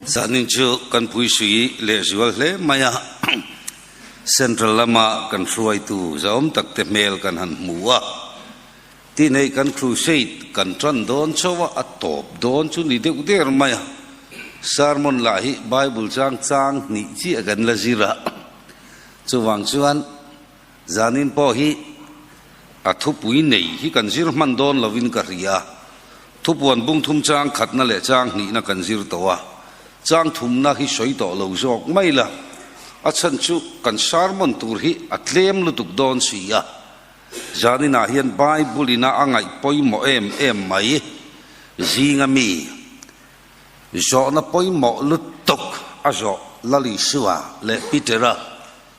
Zanin chu kan puisui lehzual hle mai a, Central lama kan hruaitu zahawm tak te hmel kan han hmu a, tinei kan crusade kan tan dawn chauh a, a tawp dawn chu ni deuh der mai a, sermon lah hi Bible chang chang hnih chiah kan la zir a, chuvang chuan Zanin pawh hi a thupui nei hi kan zir hman dawn lovin ka hria. Thupuan bung thum chang khatna leh chang hnihna kan zir tawh a, chang thumna hi sawi tawh lo zawk mai la, a chhan chu kan sermon tur hi a tlem lutuk dawn si a. Zaninah hian Bible ina a ngaih pawimawh em em mai zinga mi zawhna pawimawh lutuk a zawh Lalisua leh Petera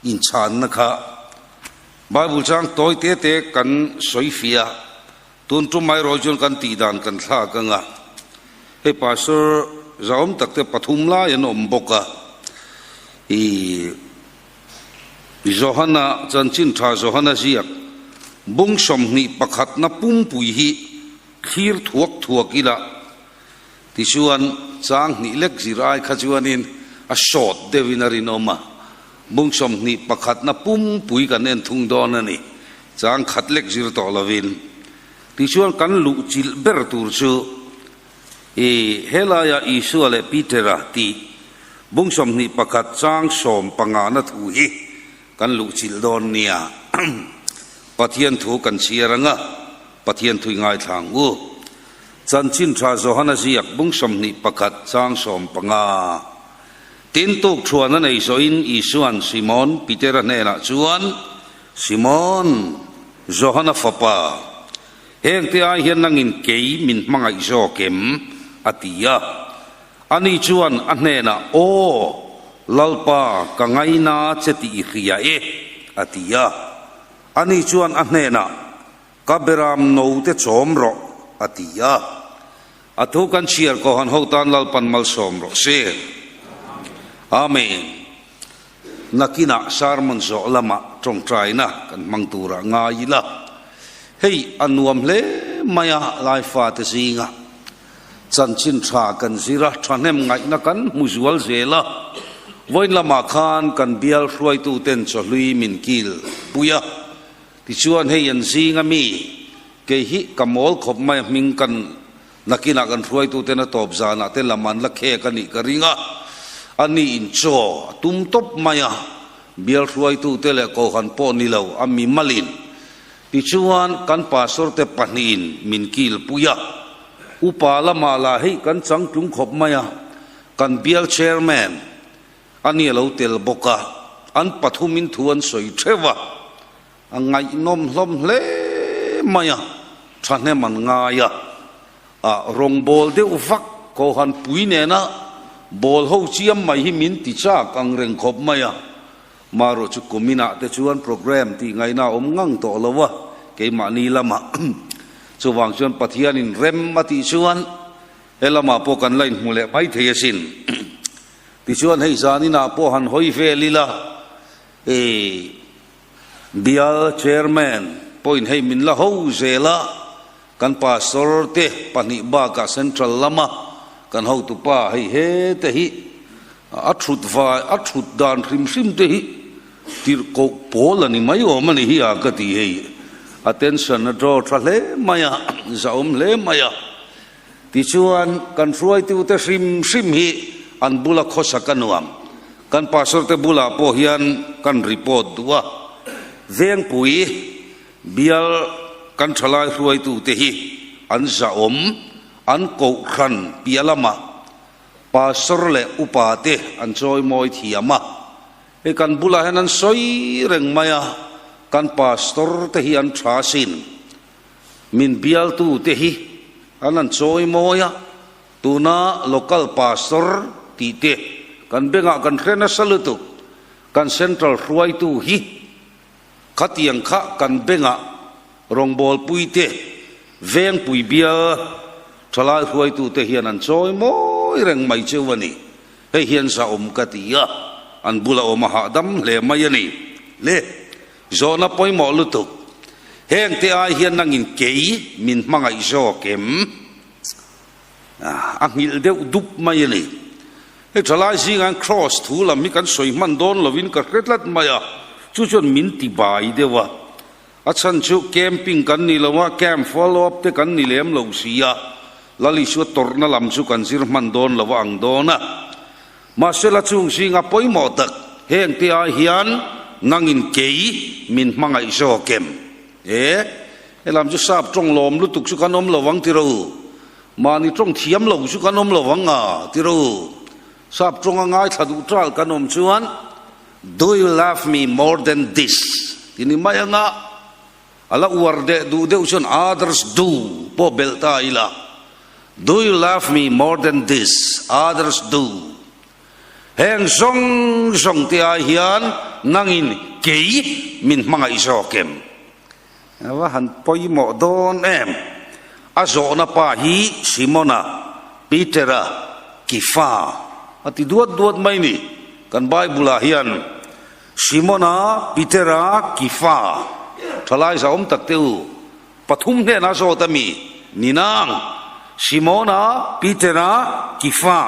Inchhanna kha Bible chang tawi te te kan sawi fia, tun tum mai erawh chuan kan tih dan kan thlak ang a. Hei Pastor zahawm tak te pathum lai an awm bawk a, i Johana chanchin tha Johana ziak bung 21 na pumpui hi thlir thuak thuak ila Tichuan, chang hnih lek zir ai kha chuanin a sawt deuhin a rinawm a, bung 21 na pumpui kan en thung dawn a ni, chang khat lek zir tawh lovin. Tichuan, kan luh chilh ber tur chu i helaia Isua leh Petera tih bung 21 chang 15 na thu hi kan luh chilh dawn nia. Pathian thu kan chhiar ang a, Pathian thui ngaithla ang u. Chanchin tha Johana ziak bung 21 chang 15. Tin tuk thuan a nei zawhin Isua'n Simon Petera hnenah chuan, Simon, Johana fapa, hengte ai hian nangin kei min hmangaih zawk em? a ti a. Ani chuan a hnenah, Aw, Lalpa, ka ngaina che tih i hria e, a ti a. Ani chuan a hnenah, Ka beram no te chawm rawh, a ti a. A thu kan chhiar Kohhran ho tan Lalpan malsawm rawh se. Amen. Nakinah sermon zawh lamah tawngtaina kan hmang turah ngai ila. Hei a nuam hle mai a, Laifa te zinga chanchin tha kan zir a, thahnem ngaihna kan hmu zual zel a. Vawiin lamah khan kan bial hruaituten chawhlui min kil pui a. Tichuan hei an zing a mi, kei hi ka mawl khawp mai a hming kan nakinah kan hruaituten a tawp zanah te lam an la khek a nih ka ring a, a ni in chaw a tum tawp mai a, bial hruaitute leh kohhran pawh ni lo a mi malin. Tichuan kan pastor te pahnihin min kil pui a, upa lamah lah hei kan changtlung khawp mai a, kan bial chairman, A ni a lo tel bawk a, an pathumin thu an sawi theuh a, a ngaihnawm hlawm hle mai a, thahnem an ngai a, a rawngbâwl deuh vak Kohhan pui nena bâwl ho chiam mai hi min ti châk ang reng khawp mai a, marawh chu kuminah te chuan programme tih ngaihna a awm ngang tawh lo a, keimahni lamah chuvang chuan Pathianin rem a tih chuan he lamah pawh kan la inhmu leh mai thei asin. Tichuan hei zan inah pawh han hawi vel ila, i bial chairman pawhin hei min la ho zel a, kan pastor te pahnih bakah central lama kan hotupa hei he te hi a thut vai a thut dan hrim hrim te hi tirhkoh pawl a ni mai awm a ni hi a ka ti hei attention a draw tha hle mai a, zahawm hle mai a. Tichuan, kan hruaitute hrim hrim hi an bula khawsa ka nuam. Kan pastor te bulah pawh hian kan report duh a. Vengpui bial kan thalai hruaitute hi an zahawm, an kohhran piah lamah pastor leh upa te an chawimawi thiam a. Hei kan bulah hian an sawi reng mai a, kan pastor te hi an tha asin. Min bialtute hi an han chawi mawi a, tuna local pastor tih te kan bengah kan hre nasa lutuk, kan central hruaitu hi khatiang kha kan bengah rawngbawlpui te, vengpui bial thalai hruaitute hian an chawi mawi reng mai cheu a ni. Hei hian zahawm ka ti a, an bula awm a hahdam hle mai a ni. Le. Zawhna pawimawh lutuk. Hengte ai hian nangin kei min hmangaih zawk em? A nghilh deuh dup mai a ni. Hei thalai zingah hian Kraws thu lam hi kan sawi hman dawn lovin ka hre tlat mai a, chu chuan min ti bai deuh a. A chhan chu camping kan ni lo a, camp follow up te kan ni lem lo si a, Lal Isua tawrhna lam chu kan zir hman dawn lo a ang dawn a. Mahse la chung zinga pawimawh tak heng te ai hian nangin kei min hmangaih zawk em? E, helam chu sap tawng lawm lutuk chu kan awm lo ang tiro. Mahni tawng thiam lo chu kan awm lo ang a tiro. Sap tawnga ngaithla duh tal kan awm chuan Do you love me more than this? ti ni mai anga a la uar deh duh deuh chuan others do pawh belh ta ila. Do you love me more than this? Others do. Heng zawng zawng te ai hian nangin kei min hmangaih zawk em? A va han pawimawh dawn em? A zawhna pa hi Simona, Petera, Kifa a ti duat duat mai ni. Kan Bible-ah hian Simona, Petera, Kifa thalai zahawm tak te u pathum hnenah zawt a mi ni nang. Simona, Petera, Kifa,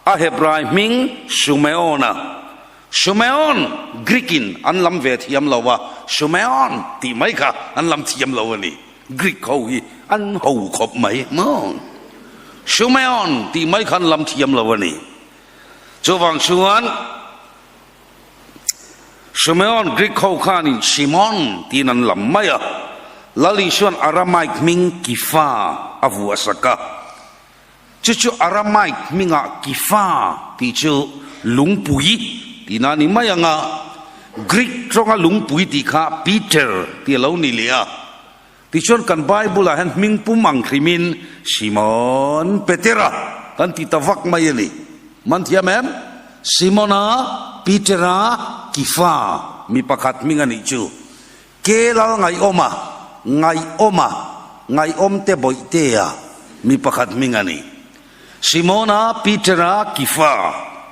a Hebrai hming Sumeona, Sumeon, Greek in an lam ve thiam lo a, Sumeon tih mai kha an lam thiam lo a ni. Greek ho hi an ho khawp mai maw? Sumeon tih mai kha an lam thiam lo a ni. Chuvang chuan Sumeon Greek ho khanin Simon tiin an lam mai a, Lal Isuan Aramaic hming Kifa a vuah sak a. Chu chu Aramaic hmingah Kifa tih chu lungpui tihna a ni mai ang a, Greek tawnga lungpui tih kha Peter tih a lo ni leh a. Tichuan kan Bible-ah hian hming pum ang hrimin Simon Petera kan ti ta vak mai a ni. Man thiam em? Simona, Petera, Kifa mi pakhat hming a nih chu. Ke lal ngaihawma, ngaihawma, ngaihawm te bawihtea mi pakhat hming a ni. Simona, Petera, Kifa,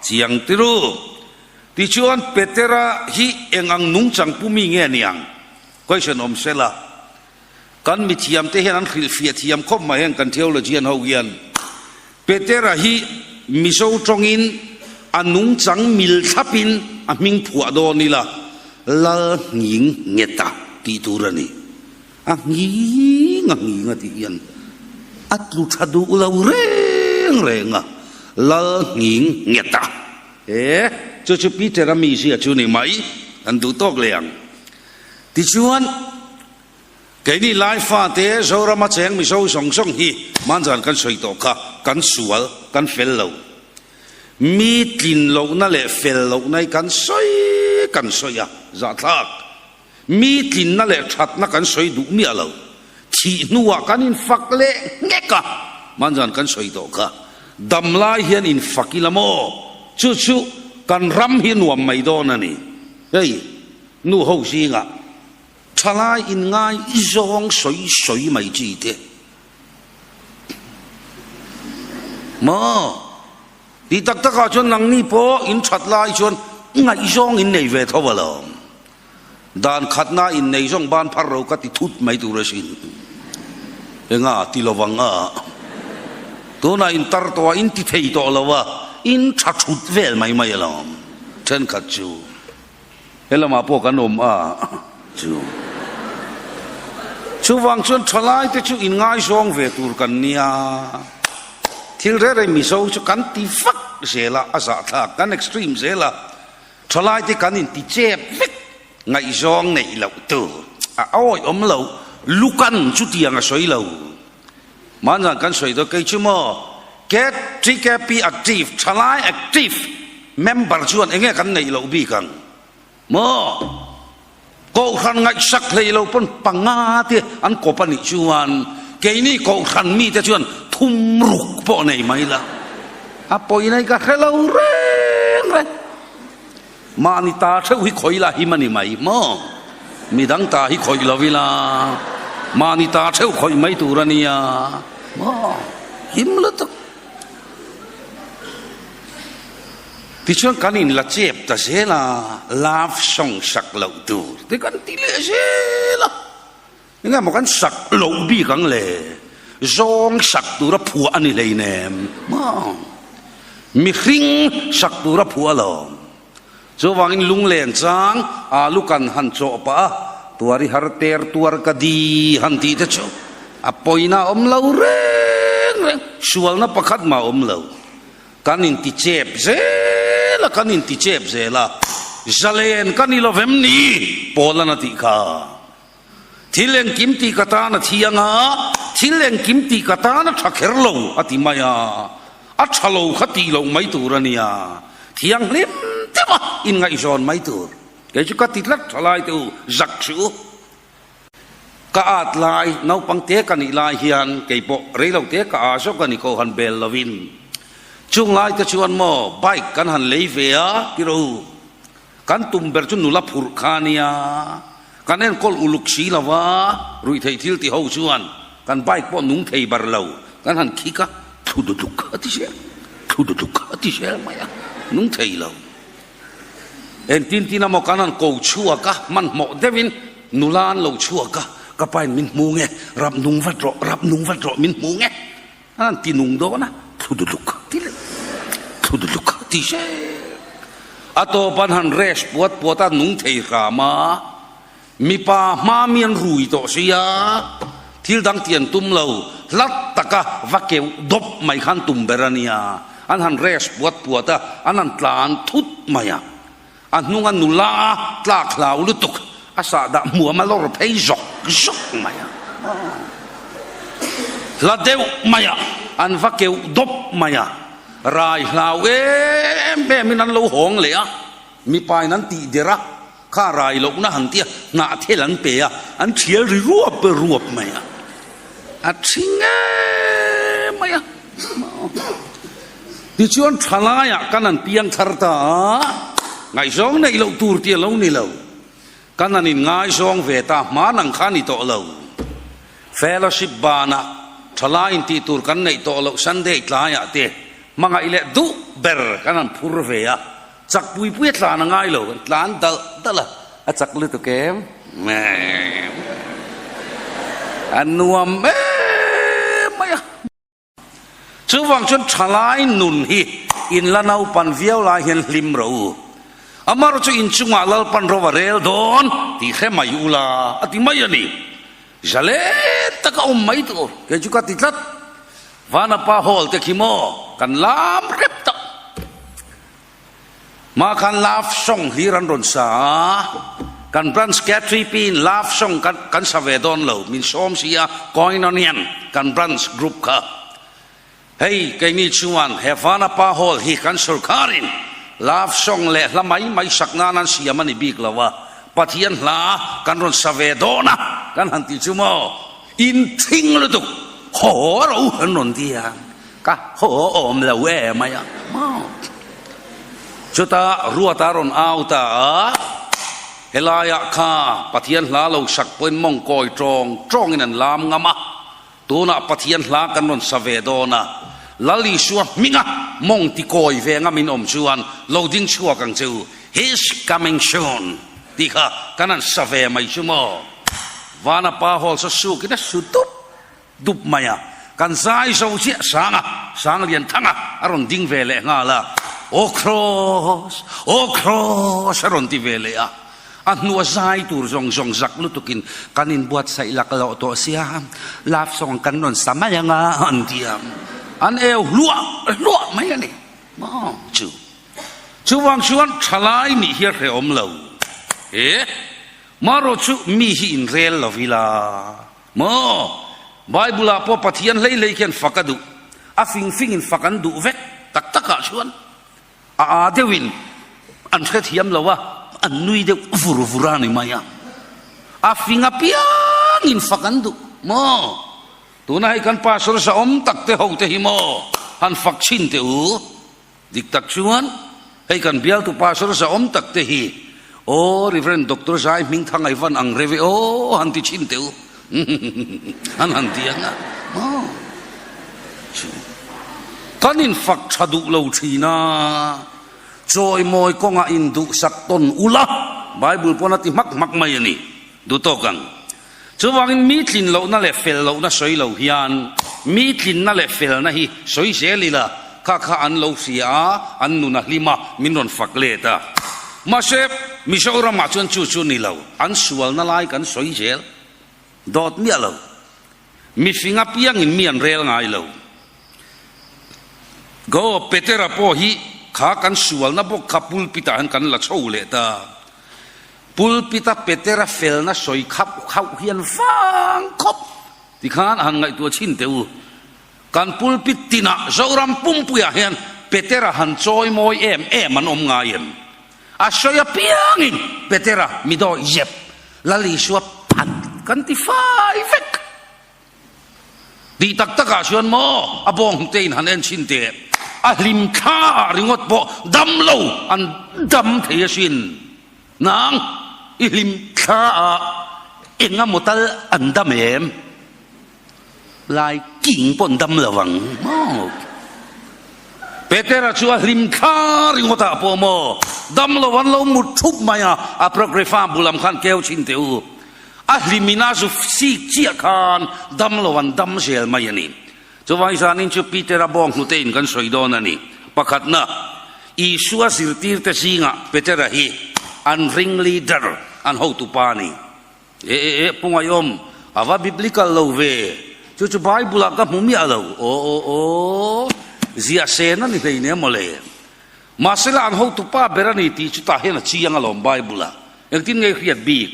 chiang tiru. Tichuan Petera hi eng ang nungchang pu mi nge niang? Question awm sela. Kan mithiamte hian an hrilhfiah thiam khawp mai heng kan theologian ho hian. Petera hi Mizo tawngin a nungchang mil thlapin a hming phuah dawn ila, Lal nghing ngheta tih tur a ni. A nghing a nghing a tih hian a tlu tha duh lo reng reng a, Lal nghing ngheta. E, chu chu Petera mizia chu ni mai, kan duh tawk leh ang. Tichuan. Keini lai fate Zorama cheng Mizo zawng zawng hi hmanzan kan sawi tawh kha kan sual, kan fel lo. Mi tlin lohna leh fel lohna hi kan sawi kan sawi a, zahthlak. Mi tlinna leh thatna kan sawi duh miah lo. Thih hnuah kan infak leh nghek a, hmanzan kan sawi tawh kha. Dam lai hian infak ila maw? Chu chu kan ram hi nuam mai dawn a ni. Hei, nu ho zingah. Thalai in ngai i zawng sawi sawi mai chi te maw? Ti tak tak ah chuan nangni pawh in that lai chuan ngaihzawng in nei ve tho alawm. Dan khatna in nei zawng ban phar ro ka ti thut mai tur asin. Enga ti lovang a? Tunah in tar tawh a in ti thei tawh lo a, in tha thut vel mai mai alawm thenkhat chu. He lamah pawh kan awm a chu. Chuvang chuan thalaite chu inngaizawng ve tur kan nia. Thil reng reng Mizo chu kan ti vak zel a, a zahthlak, kan extreme zel a. Thalaite kan inti chep vek, ngaihzawng neih loh tur a awih awm lo, lukan chutiang a sawi lo. Mahni kan sawi dawn kei chu maw KTKP active thalai active member chuan enge kan neih loh bik ang maw Kohhran ngaihsak hlei lo pawn panga te an kawp a nih chuan keini Kohhran mite chuan thum ruk pawh nei mai la a pawina hi ka hre lo reng reng. Mahni ta theuh hi khawih la him a ni mai maw? Midang ta hi khawih lo ila mahni ta theuh khawih mai tur a nia maw? Him lutuk. Tichuan kan in la chep ta zel a, love song sak loh tur te kan ti leh zel a. Enge maw kan sak loh bik ang le? Zawng sak tura phuah a ni hleinem maw? Mihring sak tur a phuah alawm. Chuvangin lunglen chang alu kan han chawh pah a, tuar i har ter tuar ka di han tih te chu a pawina a awm lo reng reng, sualna pakhat mah a awm lo. Kan inti chep zel a, kan inti chep zel a, zalen ka ni lovem ni? Paul-an a tih kha. Thil engkim tih ka tan a thiang a, thil engkim tih ka tan a tha kher lo a ti mai a, a tha lo kha tih loh mai tur a nia, thianghlim deuh a inngaihzawn mai tur. Kei chu ka ti tlat tha lai te u, zak hri u. Ka at lai, naupang te ka nih lai hian kei pawh rei lo te ka a zawk a ni ko han bel lovin. Chung lai te chuan maw bike kan han lei ve a ti rawh u. Kan tum ber chu nula phurh kha a nia, kan enkawl uluk si lo va, ruihtheih thil ti ho chuan kan bike pawh nung thei bar lo, kan han khik a, thlu dutluk a ti zel, thlu dutluk a ti zel mai a, nung thei lo. Engtin tin emaw kan han ko chhuak a, hmanhmawh deuhin nula an lo chhuak a, ka pain min hmu nge, rap nung vat rawh, rap nung vat rawh, min hmu nge. An han ti nung dawn a, thlu duhluk ti leh thlu duhluk ti zel. A tawp an han rest puat puat a, nung thei hram a, mipa hma mi an rui tawh sia, thil dang ti an tum lo, hlat taka va keuh dawp mai khan tum ber a nia, an han rest puat puat a, an han tlan thut mai a. A hnunga nula tlak hlau lutuk a sahdah hmuam a lawr phei zawk zawk mai a. Hla deuh mai a, an va keuh dawp mai a, rai hlau em em in an lo hawng leh a, mipa in an tih der a, kha rai lohna han tia hnah thel an pe a, an thial ri ruap ruap mai a, a thi ngei mai a. Tichuan thalaiah kan han piang thar ta a, ngaihzawng neih loh tur tih a lo ni lo. Kan han inngaizawng ve ta, hman ang kha a ni tawh lo. Fellowship banah thalai intih tur kan neih tawh loh Sunday tlaiah te hmangaih leh duh ber kan han phur ve a, chak pui pui a tlan a ngai lo, kan tlan dalh dalh a, a chak lutuk em? A nuam em mai a. Chuvang chuan thalai nun hi in la naupan viau lai hian hlim rawh u. Amaherawh chu inchungah Lalpan ro a rel dawn tih hre mai ula a ti mai a ni. Zalen taka awm mai tur kei chu ka ti tlat. Vanapa Hall te khi maw kan lam hrep tak. Mah khan love song hlir an rawn sa a, kan branch K3P in love song kan kan sa ve dawn lo, min sawm si a, Koinonian kan branch group kha. Hei keini chuan he Vanapa Hall hi kan sorkarin love song leh hla mai mai sak nan an siam a ni bik lo a, Pathian hla kan rawn sa ve dawn a kan han ti chu maw, in thing lutuk haw ro an rawn ti a. Ka haw awm lo e mai a maw. Chutah Ruata rawn au ta a, helaiah kha Pathian hla lo sak pawhin mawng kawi tawng tawngin an lam ngam a, tunah Pathian hla kan rawn sa ve dawn a, Lal Isua hminga mawng ti kawi ve ngamin awm chuan lo ding chhuak ang che u, He's coming soon tih kha kan han sa ve mai chu maw. Vanapa Hall sa sukin a su dup Dup mai a, kan zai zo chiah Sanga, Sang Lian Thanga a rawn ding ve leh nghal a, Aw Kraws, Aw Kraws a rawn ti ve leh a, a hnua zai tur zawng zawng zak lutukin kan inbuatsaih lak loh tawh sia, love song kan rawn sa mai ang a an ti a, an eu hluah hluah mai a ni maw chu. Chuvang chuan thalai nih hi a hrehawm lo e, marawh chu mi hi inrel lo ila. Maw? Bible-ah pawh Pathian hlei hlei khian fak a duh. A fing fingin fak an duh vek tak takah chuan a aa deuhin an hrethiam lo a, an nui deuh vur vur a ni mai a. A fing apiangin fak an duh maw? Tuna hei kan pastor zahawm tak te ho te hi maw han fak chhin teh u. Dik tak chuan hei kan bialtu pastor zahawm tak te hi aw Reverend Doctor Zai Hmingthang ai van ang reve aw han ti chhin teh u an han ti ang a maw chu kan in fak tha duh lo thin a chawimawi kawngah in duhsak tawn ula Bible pawn a ti hmak hmak mai a ni duh tawk ang. Chuvangin mi tlin lohna leh fel lohna sawi lo hian mi tlinna leh felna hi sawi zel ila. Kha kha an lo hria a, an nun a hlim a, min rawn fak let a. Mahse, Mizoramah chuan chu chu ni lo, an sualna lai kan sawi zel dawt miah lo. Mifing apiangin mi an rel ngai lo. Go, Petera pawh hi kha kan sualna bawk kha pulpit-ah hian kan la chho leh ta. Pulpit-a Petera felna sawi khauh khauh hian vang khawp tikhan a han ngaihtuah chhin teh u. Kan pulpit tinah Zoram pumpuiah hian Petera han chawi mawi em em an awm ngai em? A sawi apiangin Petera mi dawi zep Lal Isua phat kan ti fai vek. Tih tak takah chuan maw a bawng hnute in han en chhin teh a hlim thla ah ringawt pawh dam lo an dam thei asin. Nang i hlim thla ah enga maw tal an dam em? Lai king pawh an dam lo ang maw? Petera chu a hlim thla ringawt ah pawh maw dam lo an lo mut thup mai a, Apocrypha bu lam khan keu chhin teh u. A hlim in a zu sik chiah khan dam lo an dam zel mai a ni. Chuvang zanin chu Petera bawng hnute in kan sawi dawn a ni. Pakhatna, Isua zirtirte zingah Petera hi an ring leader, an hotupa a ni. E e e, Pu Ngaiawm, a va biblical lo ve. Chu chu Bible ah ka hmu miah lo. Aw aw aw, ziah sen a ni hlei nia mawle. Mahsela an hotupa ber a ni tih chu tah hian a chiang alawm Bible ah. Engtin nge hriat bik?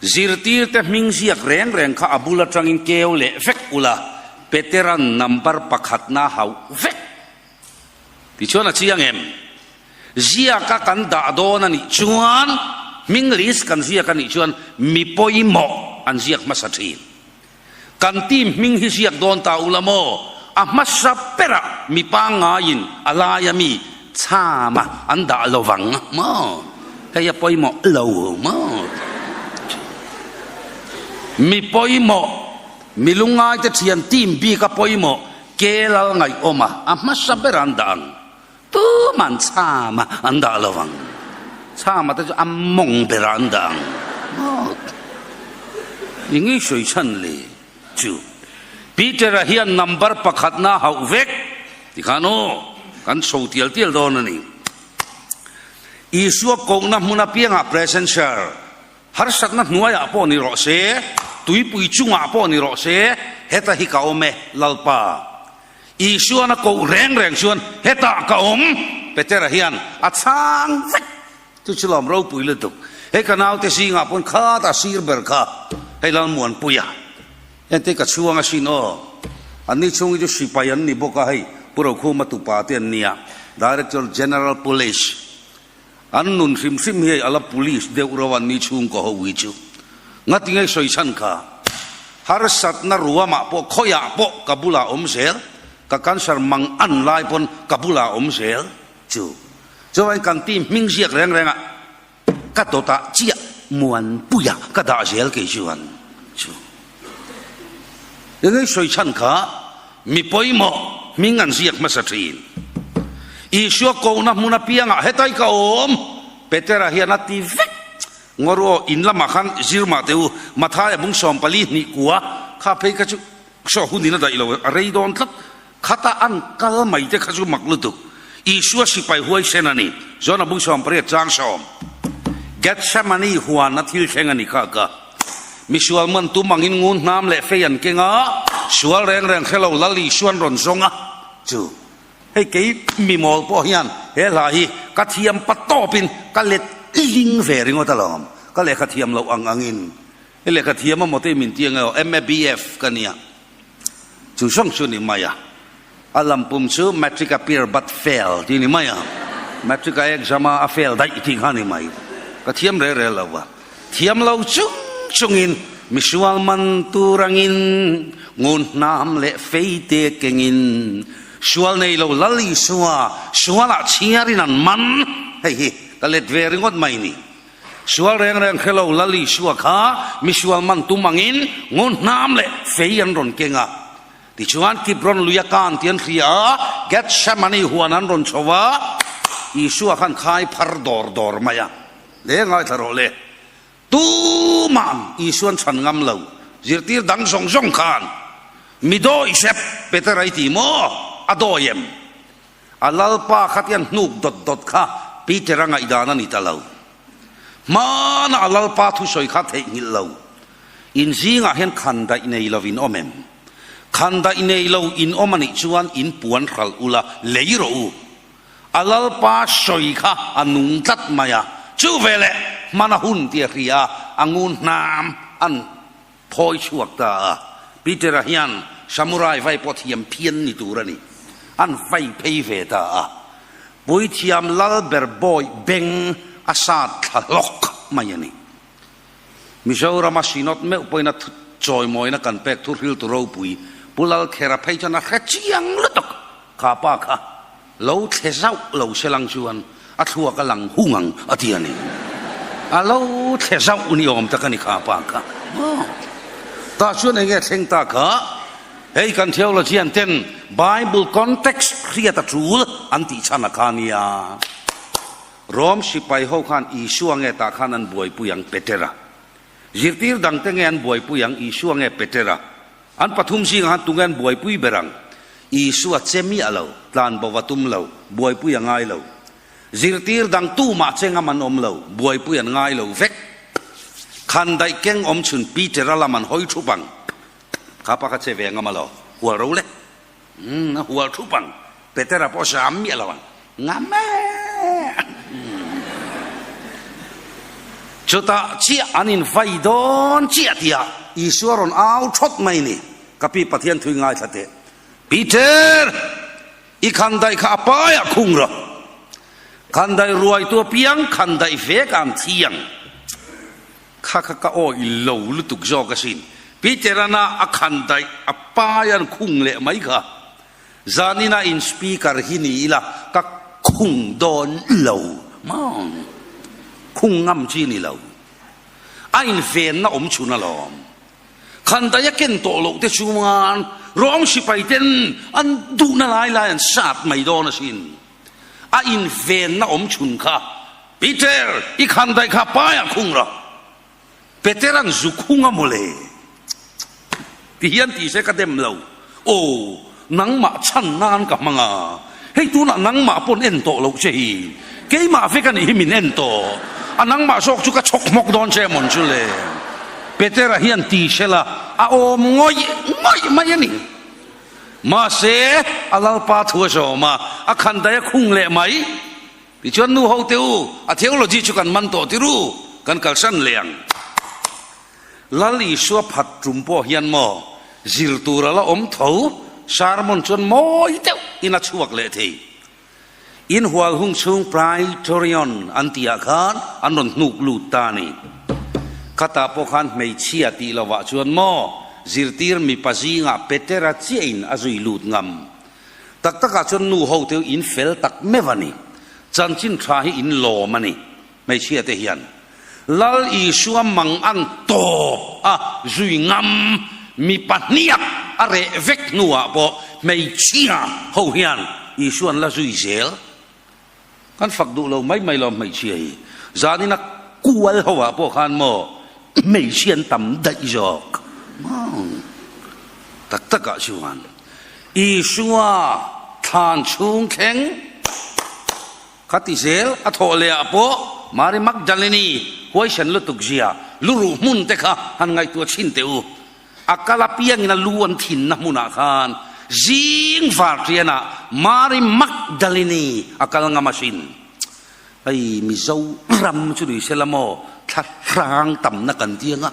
Zirtirte hming ziak reng reng kha a bul atangin keu leh vek ula, Petera'n number pakhatna hauh vek. Tichuan a chiang em? Ziaka kan dah dawn a nih chuan, hming list kan ziak a nih chuan mi pawimawh an ziak hmasa thin. Kan team hming hi ziak dawn ta ula maw? A hmasa berah mi pangngaiin a laia mi chhama an dah lo vang maw? Hei a pawimawh lo maw? Mi pawimawh, mi lungngaite thian team bik a pawimawh ke lal ngaihawma a hmasa berah an dah ang. Tuman chhama an dah lo ang. Chhama te chu a mawng berah an dah ang. I ngei sawi chhan le chu. Peter-a hian number pakhatna a hauh vek tikhan aw kan chho tial tial dawn a ni. Isua kohna hmun apiangah present share harsatna hnuaiah pawh ni rawh se, tuipui chungah pawh ni rawh se, heta hi ka awm e Lalpa. Isuan a koh reng reng chuan hetah ka awm, Petera hian a chhang vek. Chu chu lawm ropui lutuk. Hei ka naute zingah pawn khat a sir ber kha, hei Lalmuanpuia. Hengte ka chhuang asin aw. Anni chhung hi chu sipai an ni bawk a, hei Pu Rokhuma tupa te an nia, Director General Police. An nun hrim hrim hi hei a la police deuh reuh a ni chhungkaw ho hi chu. Ngati nge sawi chhan kha? Harsatna ruamah pawh khawiah pawh ka bulah awm zel, ka cancer mang an lai pawn ka bulah awm zel chu. Chuan kan team hming ziak reng reng ah ka dawtah chiah Muanpuia ka dah zel kei chuan chu. Engei sawi chhan kha? Mi pawimawh hming an ziak hmasa thin. Isua kohna hmun apiangah hetai ka awm, Petera hian a ti vek. Ngaw aw, in lamah khan zir mah teh u, Mathaia bung 42 kua kha phei kha chu saw hunin a daih lo, a rei dawn tlat. Khata an kal mai te kha chu mak lutuk. Isua sipai huaisen a ni, Jona bung 18 chang sawm. Gethsemane huana thil thleng a ni kha ka. Misual man tum angin ngun hnam leh fei an keng a, sual reng reng hre lo Lal Isuan rawn zawng a, chu hei kei mimawl pawh hian he hla hi ka thiam pa tawpin ka let ling ve ringawt alawm, ka lehkha thiam loh ang angin i lehkha thiam a maw te min ti ang emaw MABF ka nia, chu zawng chu ni mai a, a lampum chu matric appear but fail tih ni mai a, matric a exam a a fail daih tih kha ni mai, ka thiam rel rel lo a. Thiam lo chung chungin misual man tur angin ngun hnam leh fei te kengin sual nei lo Lal Isua sualah chhiarin an man. Hei hi ka let ve ringawt mai ni. Sual reng reng hre lo Lal Isua kha misual man tum angin ngun hnam leh fei an rawn keng a. Tichuan Kibron luia kan tih an hria a, Gethsemane huan an rawn chho a, Isua khan khai phar dawr dawr mai a. Le ngaithla rawh le. Tuma'n Isuan chhan ngam lo, zirtir dang zawng zawng khan mi dawi sep Petera i ti maw? A dawi em? A Lalpa kha tian hnuk dawt dawt kha Peter-a ngaihdan a ni ta lo. Hmana a Lalpa thusawi kha theihnghilh lo. In zingah hian khandaih nei lo in awm em? Khandaih nei lo in awm a nih chuan in puan hralh ula lei rawh u. A Lalpa sawi kha a nung tlat mai a, chu veleh hmana hun tia hria a ngun hnam an phawi chhuak ta a. Peter-a hian samurai vai pawh thiam phian ni tur a ni. An vai phei ve ta a. Puithiam Lalber bawi beng a sat thla hlawk mai a ni. Mizorama Synod meuh pawhin a chawimawina kan pek thu hriltu ropui Pu Lalkhera phei chuan a hre chiang lutuk. Kha pa kha lo thle zauh lo se lang chuan a thluak a lang hung ang a ti a ni. A lo thle zauh ni awm tak a ni kha pa kha. Tah chuan eng nge thleng ta kha? Hei kan theologian ten Bible context hriat a tul an tih chhan a kha nia. Rom sipai ho khan Isua nge tah khan an buaipui ang Petera? Zirtir dangte nge an buaipui ang Isua nge Petera? An pathum zingah khan tunge an buaipui ber ang? Isua che miah lo, tlan bo va tum lo, buaipui a ngai lo. Zirtir dang tumah che ngam an awm lo, buaipui an ngai lo vek. Khandaih keng awm chhun Petera lam an hawi thup ang. Kha pa kha che ve ngam alaw? Hual ro le. Umm a hual thup ang. Petera pawh zam miah lo ang. Ngam e! Chutah chiah an invai dawn chiah tihah Isua rawn au thawt mai ni. Ka pi Pathian thui ngaithla teh. Peter! I khandaih kha a paiah khung rawh. Khandaih ruaitu apiang khandaih vek a an thi ang. Kha kha ka awih lo lutuk zawk asin. Peter-ana a khan daih a pai an khung leh mai kha. Zanina in speaker hi ni ila ka khung dawn lo maw? Khung ngam chi ni lo. A invenna awm chhun alawm. Khan daih a ken tawh loh te chuan rawng sipai ten an duhna lai lai an sat mai dawn asin. A invenna awm chhun kha, Peter, i khan daih kha paiah khung rawh. Petera'n zu khung a mawle. Ti hian ti se ka dem lo. Aw, nangmah chhan nan ka hmang a. Hei tunah nangmah pawn en tawh loh che hi. Keimah vek a nih hi min en tawh. A nangmah zawk chu ka chhawk hmawk dawn che mawn chu le. Petera hian ti sela a awm ngawih ngawih mai a ni. Mahse, a Lalpa thu a zawm a, a khan daih a khung leh mai. Tichuan nu ho te u, a theology chu kan man tawh tir u, kan kalsan leh ang. Lal Isua phat tum pawh hian maw, zir tur a la awm tho, sermon chuan mawi deuh in a chhuak leh thei. Inhual hung chhung Praetorian an tihah khan an rawn hnuk lut ta a ni. Khatah pawh khan hmeichhia tih lovah chuan maw zirtir mipa zingah Petera chiahin a zui lut ngam. Tak takah chuan nu ho te in fel tak meuh a ni. Chanchin tha hi in lawm a ni hmeichhia te hian. Lal Isua mang an tawp a zui ngam mipa hniak a reh vek hnuah pawh hmeichhia ho hian Isua an la zui zel. Kan fak duh lo mai mai lo hmeichhia hi. Zanin a kual ho ah pawh khan maw hmeichhia an tam daih zawk. Tak takah chuan Isua thlan chhung thleng Khati zel a thawh leh ah pawh Mari Magdalene huaisen lutuk zia luruh hmun te kha han ngaihtuah chhin teh u. A kal apiangin a lu an thinna hmunah khan zing varṭianah Mari Magdalene a kal ngam asin. Hei Mizo ram chu ni sela maw thla hrang tamna kan ti anga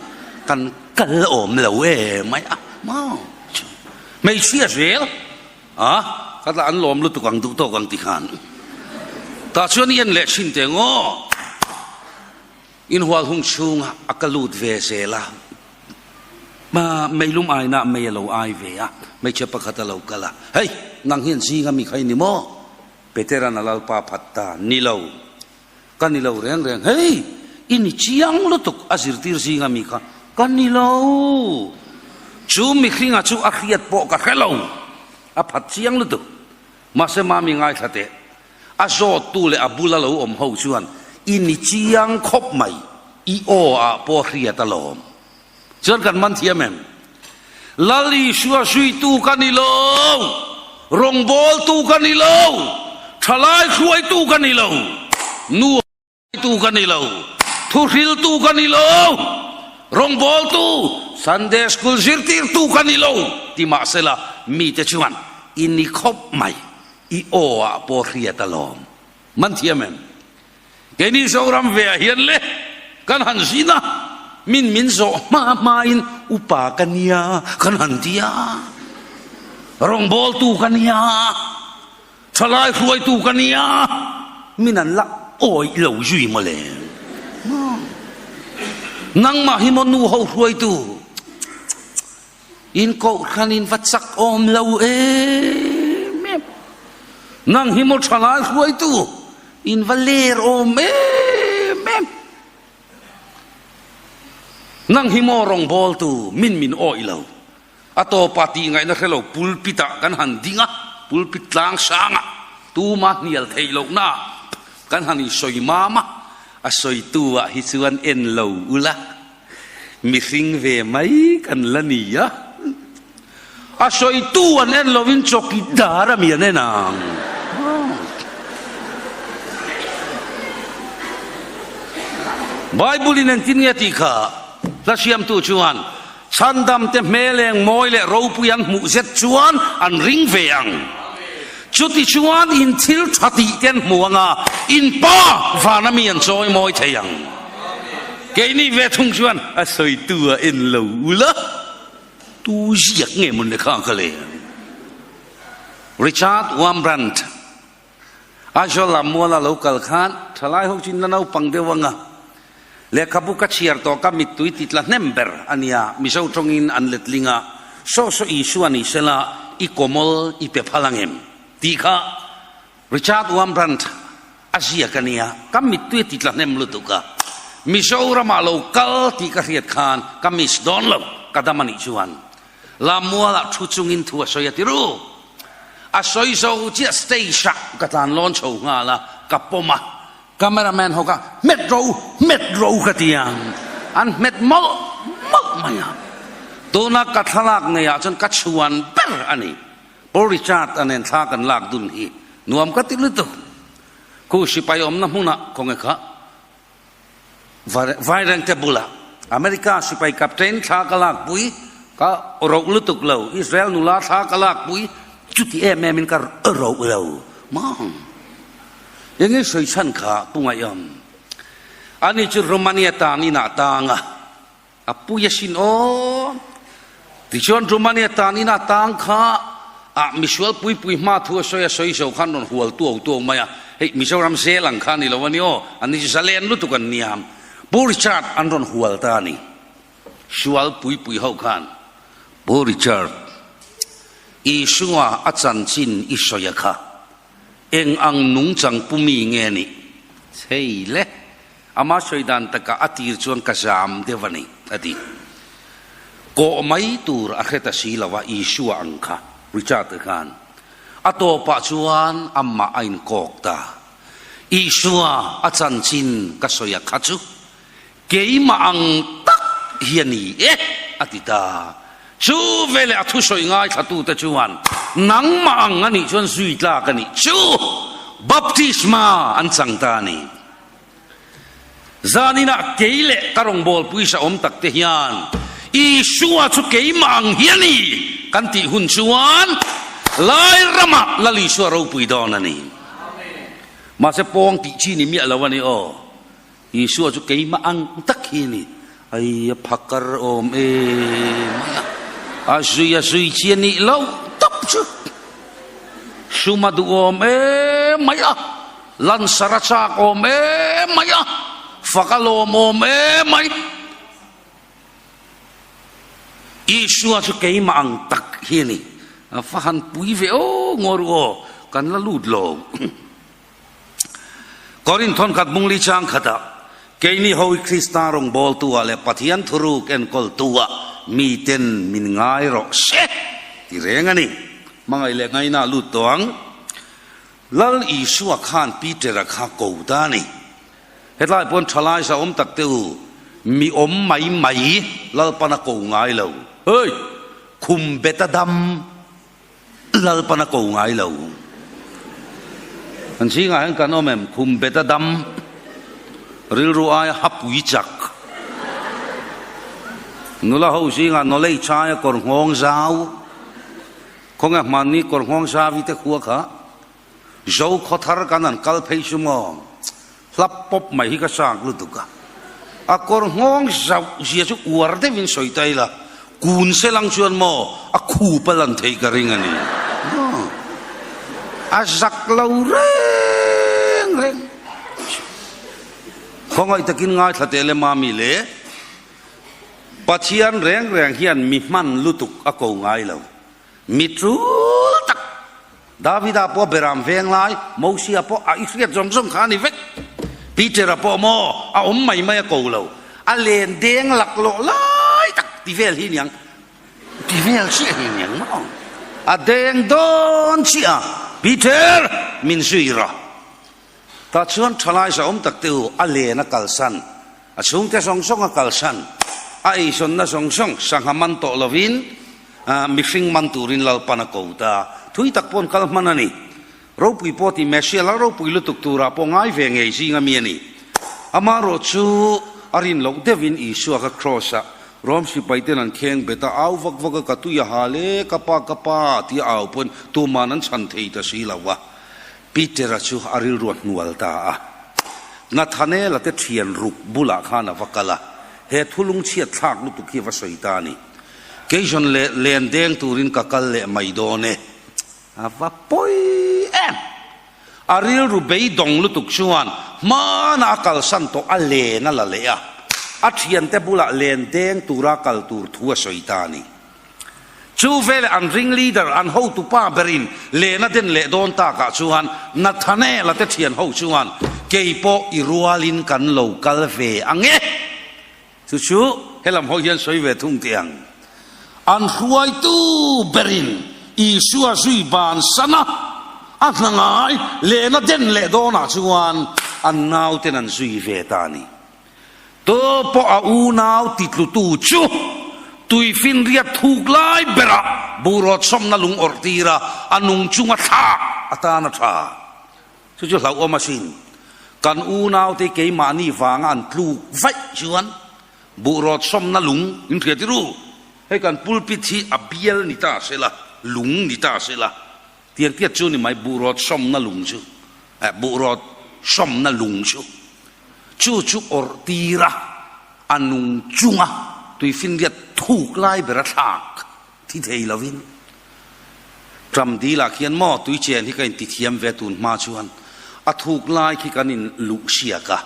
kan kal awm lo e mai a maw. Hmeichhia zel. A, ka tla an lawm lutuk ang duh tawk ang ti khan. Tah chuan i en leh thin teh ngaw. Inhual hung chhungah a ka lut ve zel a, ma meilum aina mei a lo ai ve a, hmeichhe pakhat a lo kal a, Hei, nang hian zinga mi kha i ni maw? Petera'n a lalpa phat ta, Ni lo, ka ni lo reng reng. Hei, i ni chiang lutuk a zirtir zinga mi kha ka ni lo. Chu mihringa chu a hriat pawh ka hre lo. A phat chiang lutuk. Mahse mami ngaithla teh. A zawttu leh a bula lo awm ho chuan i ni chiang khawp mai, i aw ah pawh hriat alawm. Chuan kan man thiam em? Lal Isua zuitu ka ni lo, rawngbawltu ka ni lo. Thalai hruaitu ka ni lo, nu hruaitu ka ni lo, thuhriltu ka ni lo, rawngbawltu, Sunday School zirtirtu ka ni lo ti mahsela mite chuan i ni khawp mai, i aw ah pawh hriat alawm. Man thiam em? Keini Zoram ve ah hian le kan han zin a, min min zawh hma hma in upa ka nia kan han ti a, rawngbawltu ka nia, thalai hruaitu ka nia, min an la awih lo zui mawle. Nangmah hi maw nu ho hruaitu? In kohhran in va chak awm lo em em. Nang hi maw thalai hruaitu in va ler awm em em. Nang hi maw rawngbawltu min min awih lo. A tawpa tih ngaihna hre lo pulpit ah kan han ding a, pulpit tlang sang ah tuma hnial theih lohna ah kan han insawi mam a, a sawitu ah hi chuan en lo ula. Mihring ve mai kan la ni a, a sawitu an en lovin chawkidar a mi an en ang. Bible in engtin nge tih kha hla siamtu chuan chhandamte hmel eng mawi leh ropui an hmuh zet chuan an ring ve ang. Chuti chuan in thil tha tih te an hmu ang a, in Pa vana mi an chawi mawi thei ang. Keini ve thung chuan a sawitu a en lo ula, tu ziak nge mawn le kha ka le? Richard Wurmbrand, Aizawl lam muala lo kal khan thalai ho chu in la naupang deuh anga lehkhabu ka chhiar tawh ka mittui ti tla hnem ber a nia, Mizo tawngin an letling a, saw saw Isua ni sela i kawmawl i pe phal angem? tih kha Richard Wurmbrand a ziak a nia, ka mittui a ti tla hnem lutuk a, Mizoramah lo kal tih ka hriat khan ka miss dawn lo, ka dam a nih chuan Lammualah thu chungin thu a sawi a ti ru. A sawi zo chiah stage ah ka tlan lawn chho nghal a, ka pawm a, cameraman ho kha hmet ro, hmet ro ka ti ang, an hmet mawlh mawlh mai a, tuna ka thlalak nei ah chuan ka chhuan ber a ni. Paul Richard a nen thla kan lak dun hi nuam ka ti lutuk. Khu sipai awmna hmunah khawnge kha Vairengte bulah America sipai captain thla ka lak pui ka roh lutuk lo, Israel nula thla ka lak pui chuti em em in ka roh lo mang. Enge sawi chhan kha Pu Ngaihawm. Ani chu Romania tan inah tang a. A pui asin aw. Tichuan Romania tan ina tang kha ah misual pui pui hma thu a sawi a sawi zo khan rawn hual tuau tuau mai a, hei Mizoram zel ang kha a ni lo a ni aw, an ni chu zalen lutuk an nia. Pu Richard an rawn hual ta a ni. Sual pui pui ho khan Pu Richard, Isua a chanchin i sawi a kha eng ang nungchang pu mi nge nih? Chei le. Ama sawi dan takah a tir chuan ka zam deuh a ni, a ti. Kawh mai tur a hre ta si lo a, Isua ang kha, Richard-a khan. A tawpah chuan amah a inkawk ta. Isua a chanchin ka sawi a kha chu keimah ang tak hi a ni e, a ti ta. Chu veleh a thusawi ngaithlatute chuan, Nangmah ang a nih chuan zui tlak a nih chu, baptisma an chang ta a ni. Zaninah kei leh ka rawngbâwl puisa awm takte hian Isua chu keimah ang hi a ni kan tih hun chuan lai ramah Lal Isua ropui dawn a ni. Mahse pawng tih chi ni miah lo a ni aw. Isua chu keimah ang tak hi a ni. Ai a phakar awm em mai a, a zui a zui chi a nih loh tawp chu. Sum a duhawm em mai a, lansar a chak awm em mai a, fak a lawm awm em mai. Isua chu keimah ang tak hi a ni. A va han pui ve aw ngaw ru aw, kan la lut lo. Korinth thawnkhat bungli chang khatah, Keini ho hi Krista rawngbawltu-ah leh Pathian thuruk enkawltu-ah miten min ngai rawh se ti reng a ni. Hmangaih leh ngaina lut tawh ang. Lal Isua khan Peter-a kha ko ta a ni. Hetlai pawn thalai sa awm tak te u, mi awm mai mai Lalpan a ko ngai lo. Hei! Khum bet a dam. Lalpan a ko ngai lo. Kan zingah hian kan awm em? Khum bet a dam, rilru aia hapui chak. Nula ho zingah knowledge aia kawr nghawng zau. Khawnge hmanni kawr nghawng zau i te khua kha Zo khawthar kan han kal phei chu maw? Hlap pawp mai hi ka chak lutuk a. A kawr nghawng zauh zia chu uar deuhin sawi ta ila, kun se lang chuan maw a khup a lan theih ka ring a ni. A zak lo reng reng. Khawngaih takin ngaithla teh le mami le. Pathian reng reng hian mi hman lutuk a ko ngai lo. Mi tul tak Davida pawh beram veng lai, Mosia pawh a i hriat zawng zawng kha a ni vek. Peter-a pawh maw a awm mai mai a ko lo, a len deng laklawh lai tak ti vel hi niang, ti vel chiah hi niang maw? A deng dawn chiah a, Peter, min zui rawh. Tah chuan thalai zahawm tak te u, a len a kalsan, a chhungte zawng zawng a kalsan, a eizawnna zawng zawng sangha man tawh lovin mihring man turin Lalpan a ko ta. Thui tak paw'n kal hman a ni. Ropui pawh tih Messiah lal ropui lutuk turah pawh ngai ve ngei zing a mi a ni. Amaherawh chu a rin loh deuhin Isua kha Kraws-ah Rom sipaiten an kheng bet a, au vak vak a, ka tui a hal e, ka pa, ka pa tia au pawhin tuman an chhan thei ta si lo va. Peter-a chu a rilru a hnual ta a. Nathanael-a te thian ruk bulah khan a va kal a, he thulung chhiat thlak lutuk hi a va sawi ta a ni. Keizawn leh len deng turin ka kal leh mai dawn e. A va pawi em! A rilru beidawng lutuk chuan hmana a kalsan tawh a len a la leh a, a thiante bulah len deng tura kal tur thu a sawi ta a ni. Chu veleh an ring leader, an hotupa berin len a den leh dawn takah chuan Nathanael-a te thian ho chuan, Kei pawh i rualin kan lo kal ve ang e. Chu chu helam ho hian sawi ve thung teh ang. An hruaitu berin Isua zui bansan a, a hna ngai len a den leh dawnah chuan an nauten an zui ve ta a ni. Tu pawh a unau titlutu chu tuifinriat thuk lai berah burawt sawmna lung awrh tir a, a nung chunga thlak atan a tha. Chu chu hlauhawm asin. Kan unaute keimahni vanga an tluk vaih chuan burawt sawmna lung in hria ti ru. Hei kan pulpit hi a bial ni ta se la, lung ni ta se la, tiang tiat chu ni mai burawt sawmna lung chu, eh burawt sawmna lung chu. Chu chu awrh tir a, a nung chunga tuifinriat thuk lai ber a thlak thi thei lovin Tram dil ah khian maw tui chen hi ka inti thiam ve tun hma chuan a thuk lai khi kan in luh siak a,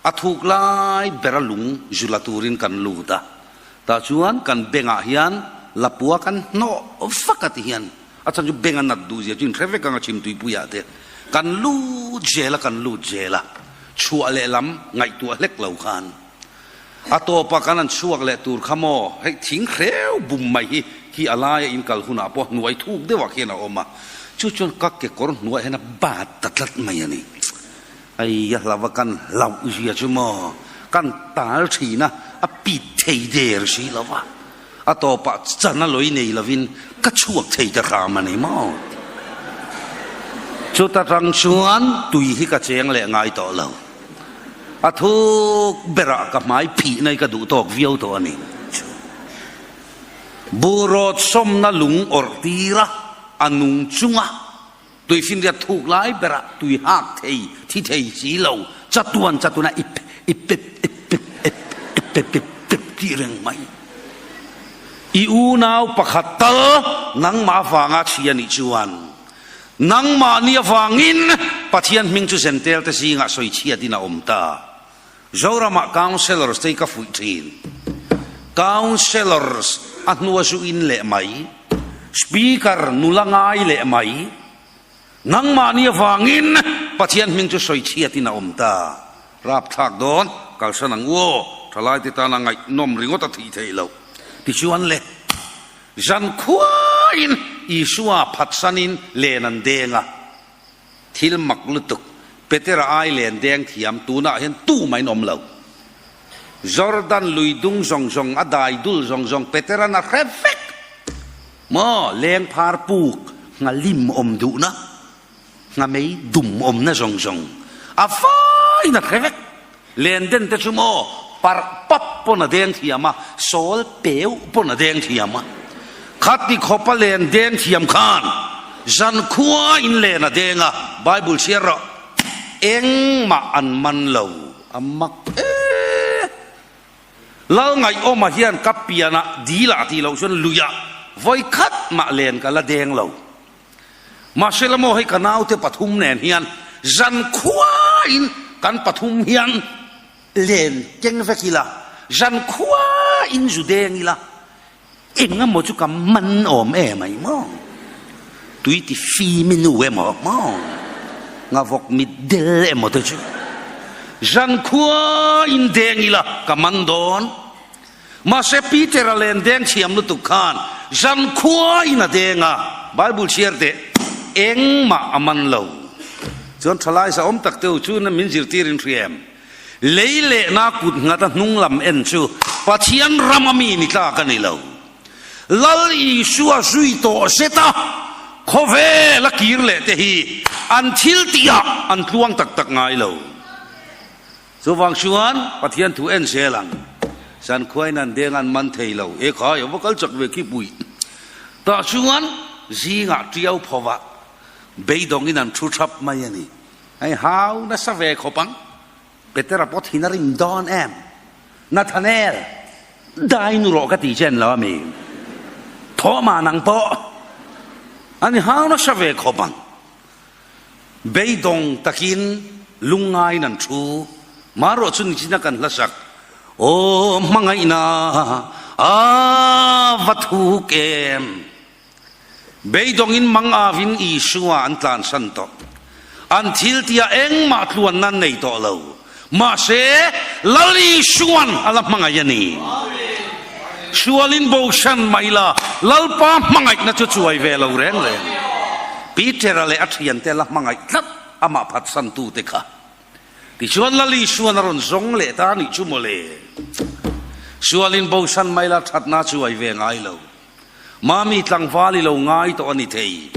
a thuk lai ber a lung zu la turin kan lut a, tah chuan kan bengah hian lapua kan hnawh vak a ti hian a chhan chu beng a nat duh zia chu inhre vek ang a chhimtuipui ah te kan lut zel a kan lut zel a chhuah leh lam ngaihtuah hlek lo khan A tawpa kan han chhuak leh tur kha maw, hei thing hreu bum mai hi khi a laia in kal hunah pawh hnuai thuk deuhah khian a awm a, chu chuan ka kekawr hnuaiah hian a bat ta tlat mai a ni. Ai a hlauh a kan hlauh zia chu maw, kan tal thin a, a pit thei der si lo va, a tawpah chan a lawi nei lovin ka chhuak thei ta hram a ni maw. Chuta tang chuan tui hi ka cheng leh ngai tawh lo. A thuk berah ka hmai phih nai ka duh tawk viau tawh a ni. Burawt sawmna lung awrh tir a, a nung chunga tuifinriat thuk lai berah tui hak thei, thi thei si lo, chatuan chatuan a ip ip pep ip pep ep ip pep pep pep tih reng mai. I unau pakhat tal nangmah avanga chhia nih chuan Nangmahni avangin Pathian hming chu Zentel te zingah sawi chhiatin a awm ta. Zoramah Councellors te hi ka fuih thin. Councellors a hnua zu in leh mai, Speaker nula ngai leh mai. Nangmahni avangin Pathian hming chu sawi chhiatin a awm ta. Rapthlak dawn, kalsan ang u aw, thalaite tana ngaihnawm ringawt a thih theih loh. Tichuan le. Zan khuain Isua phatsanin len an deng a, thil mak lutuk, Petera ai len deng thiam tunah hian tumahin awm lo. Jordan lui dung zawng zawng, a dai dul zawng zawng Petera'n a hre vek. Maw, leng phar puk, nghalim awm duhna. Nghamei dum awmna zawng zawng a faiin a hre vek. Len den te chu maw parh pap pawn a deng thiam a, sawl peu pawn a deng thiam a. Khati khawpa len deng thiam khan zankhua in len a deng a, Bible chhiar rawh, engmah an man lo, a mak e. Lal Ngaihawma hian ka pianah dilah tih loh chuan luiah vawi khat mah len ka la deng lo. Mahse la maw hei ka naute pathum nen hian zankhuain kan pathum hian len keng vek ila, zankhuain zu deng ila, eng emaw chu ka man awm em ai maw? Tui ti fim i nu emaw maw? Ngavawk mit del emaw te chu zankhuain deng ila ka man dawn. Mahse Peter-a len deng thiam lutuk khan zankhuain a deng a, Bible chhiar teh engmah a man lo. Chuan thalai sa awm tak teu chu min zirtir in hria em? Lei lehna kut nghat a hnung lam en chu Pathian ram a mi ni tlak a ni lo. Lal Isua zui tawh zet a, khawvel a kir leh te hi an thil tihah an tluang tak tak ngai lo. Chuvang chuan Pathian thu en zel ang. Zankhuain an deng an man thei lo. E khai, a va kal chak ve khi pui. Tah chuan zingah tiau phovah beidawngin an thu thap mai a ni. Hei hau nasa ve khawp ang. Petera pawh thin a rim dawn em? Nathanael, dai nu rawh ka ti che an lo a mi. Thawhmah nang pawh an i hau nasa ve khawp ang. Beidawng takin lungngaiin an thu. Marawh chu nichina kan hlasak, Aw hmangaihna a va thuk em! Beidawngin mang avin Isua an tlansan tawh. An thil tia engmah tluanna an nei tawh lo. Mahse, Lal Isuan a la hmangaih a ni. Sualin bosan mai la, Lalpa hmangaihna chu chuai ve lo reng reng. Peter-a leh a thiante la hmangaih tlat amah phatsantute kha. Tichuan Lal Isuan a rawn zawng leh ta a nih chu mawle. Sualin bosan mai la thatna chuai ve ngai lo. Mami tlangval i lo ngai tawh a ni thei.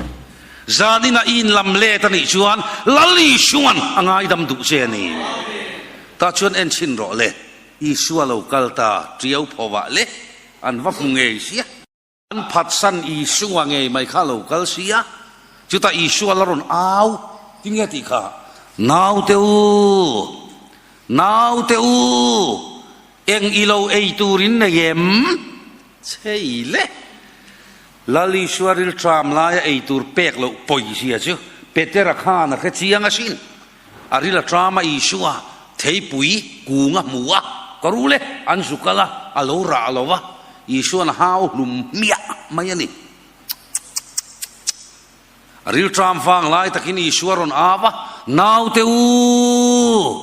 Zanin a i inlam let a nih chuan Lal Isuan a ngaidam duh che a ni. Tah chuan en chhin rawh le, Isua lo kal ta tiau phovah le an va hmu ngei sia. An phatsan Isua ngei mai kha lo kal sia, chutah Isua la rawn au tinge tih kha, Naute u, naute u, eng i lo ei turin nei em? Chei le! Lal Isua rilṭam laia ei tur pek loh pawizia chu Petera khan a hre chiang asin. A ril a ṭam a Isua theipui kung a hmu a, ka ru le, an zu kal a, a lo rah lo va, Isua'n a hau hlum hmiah mai a ni. A rilṭam vang lai takin Isua rawn au a, Naute u!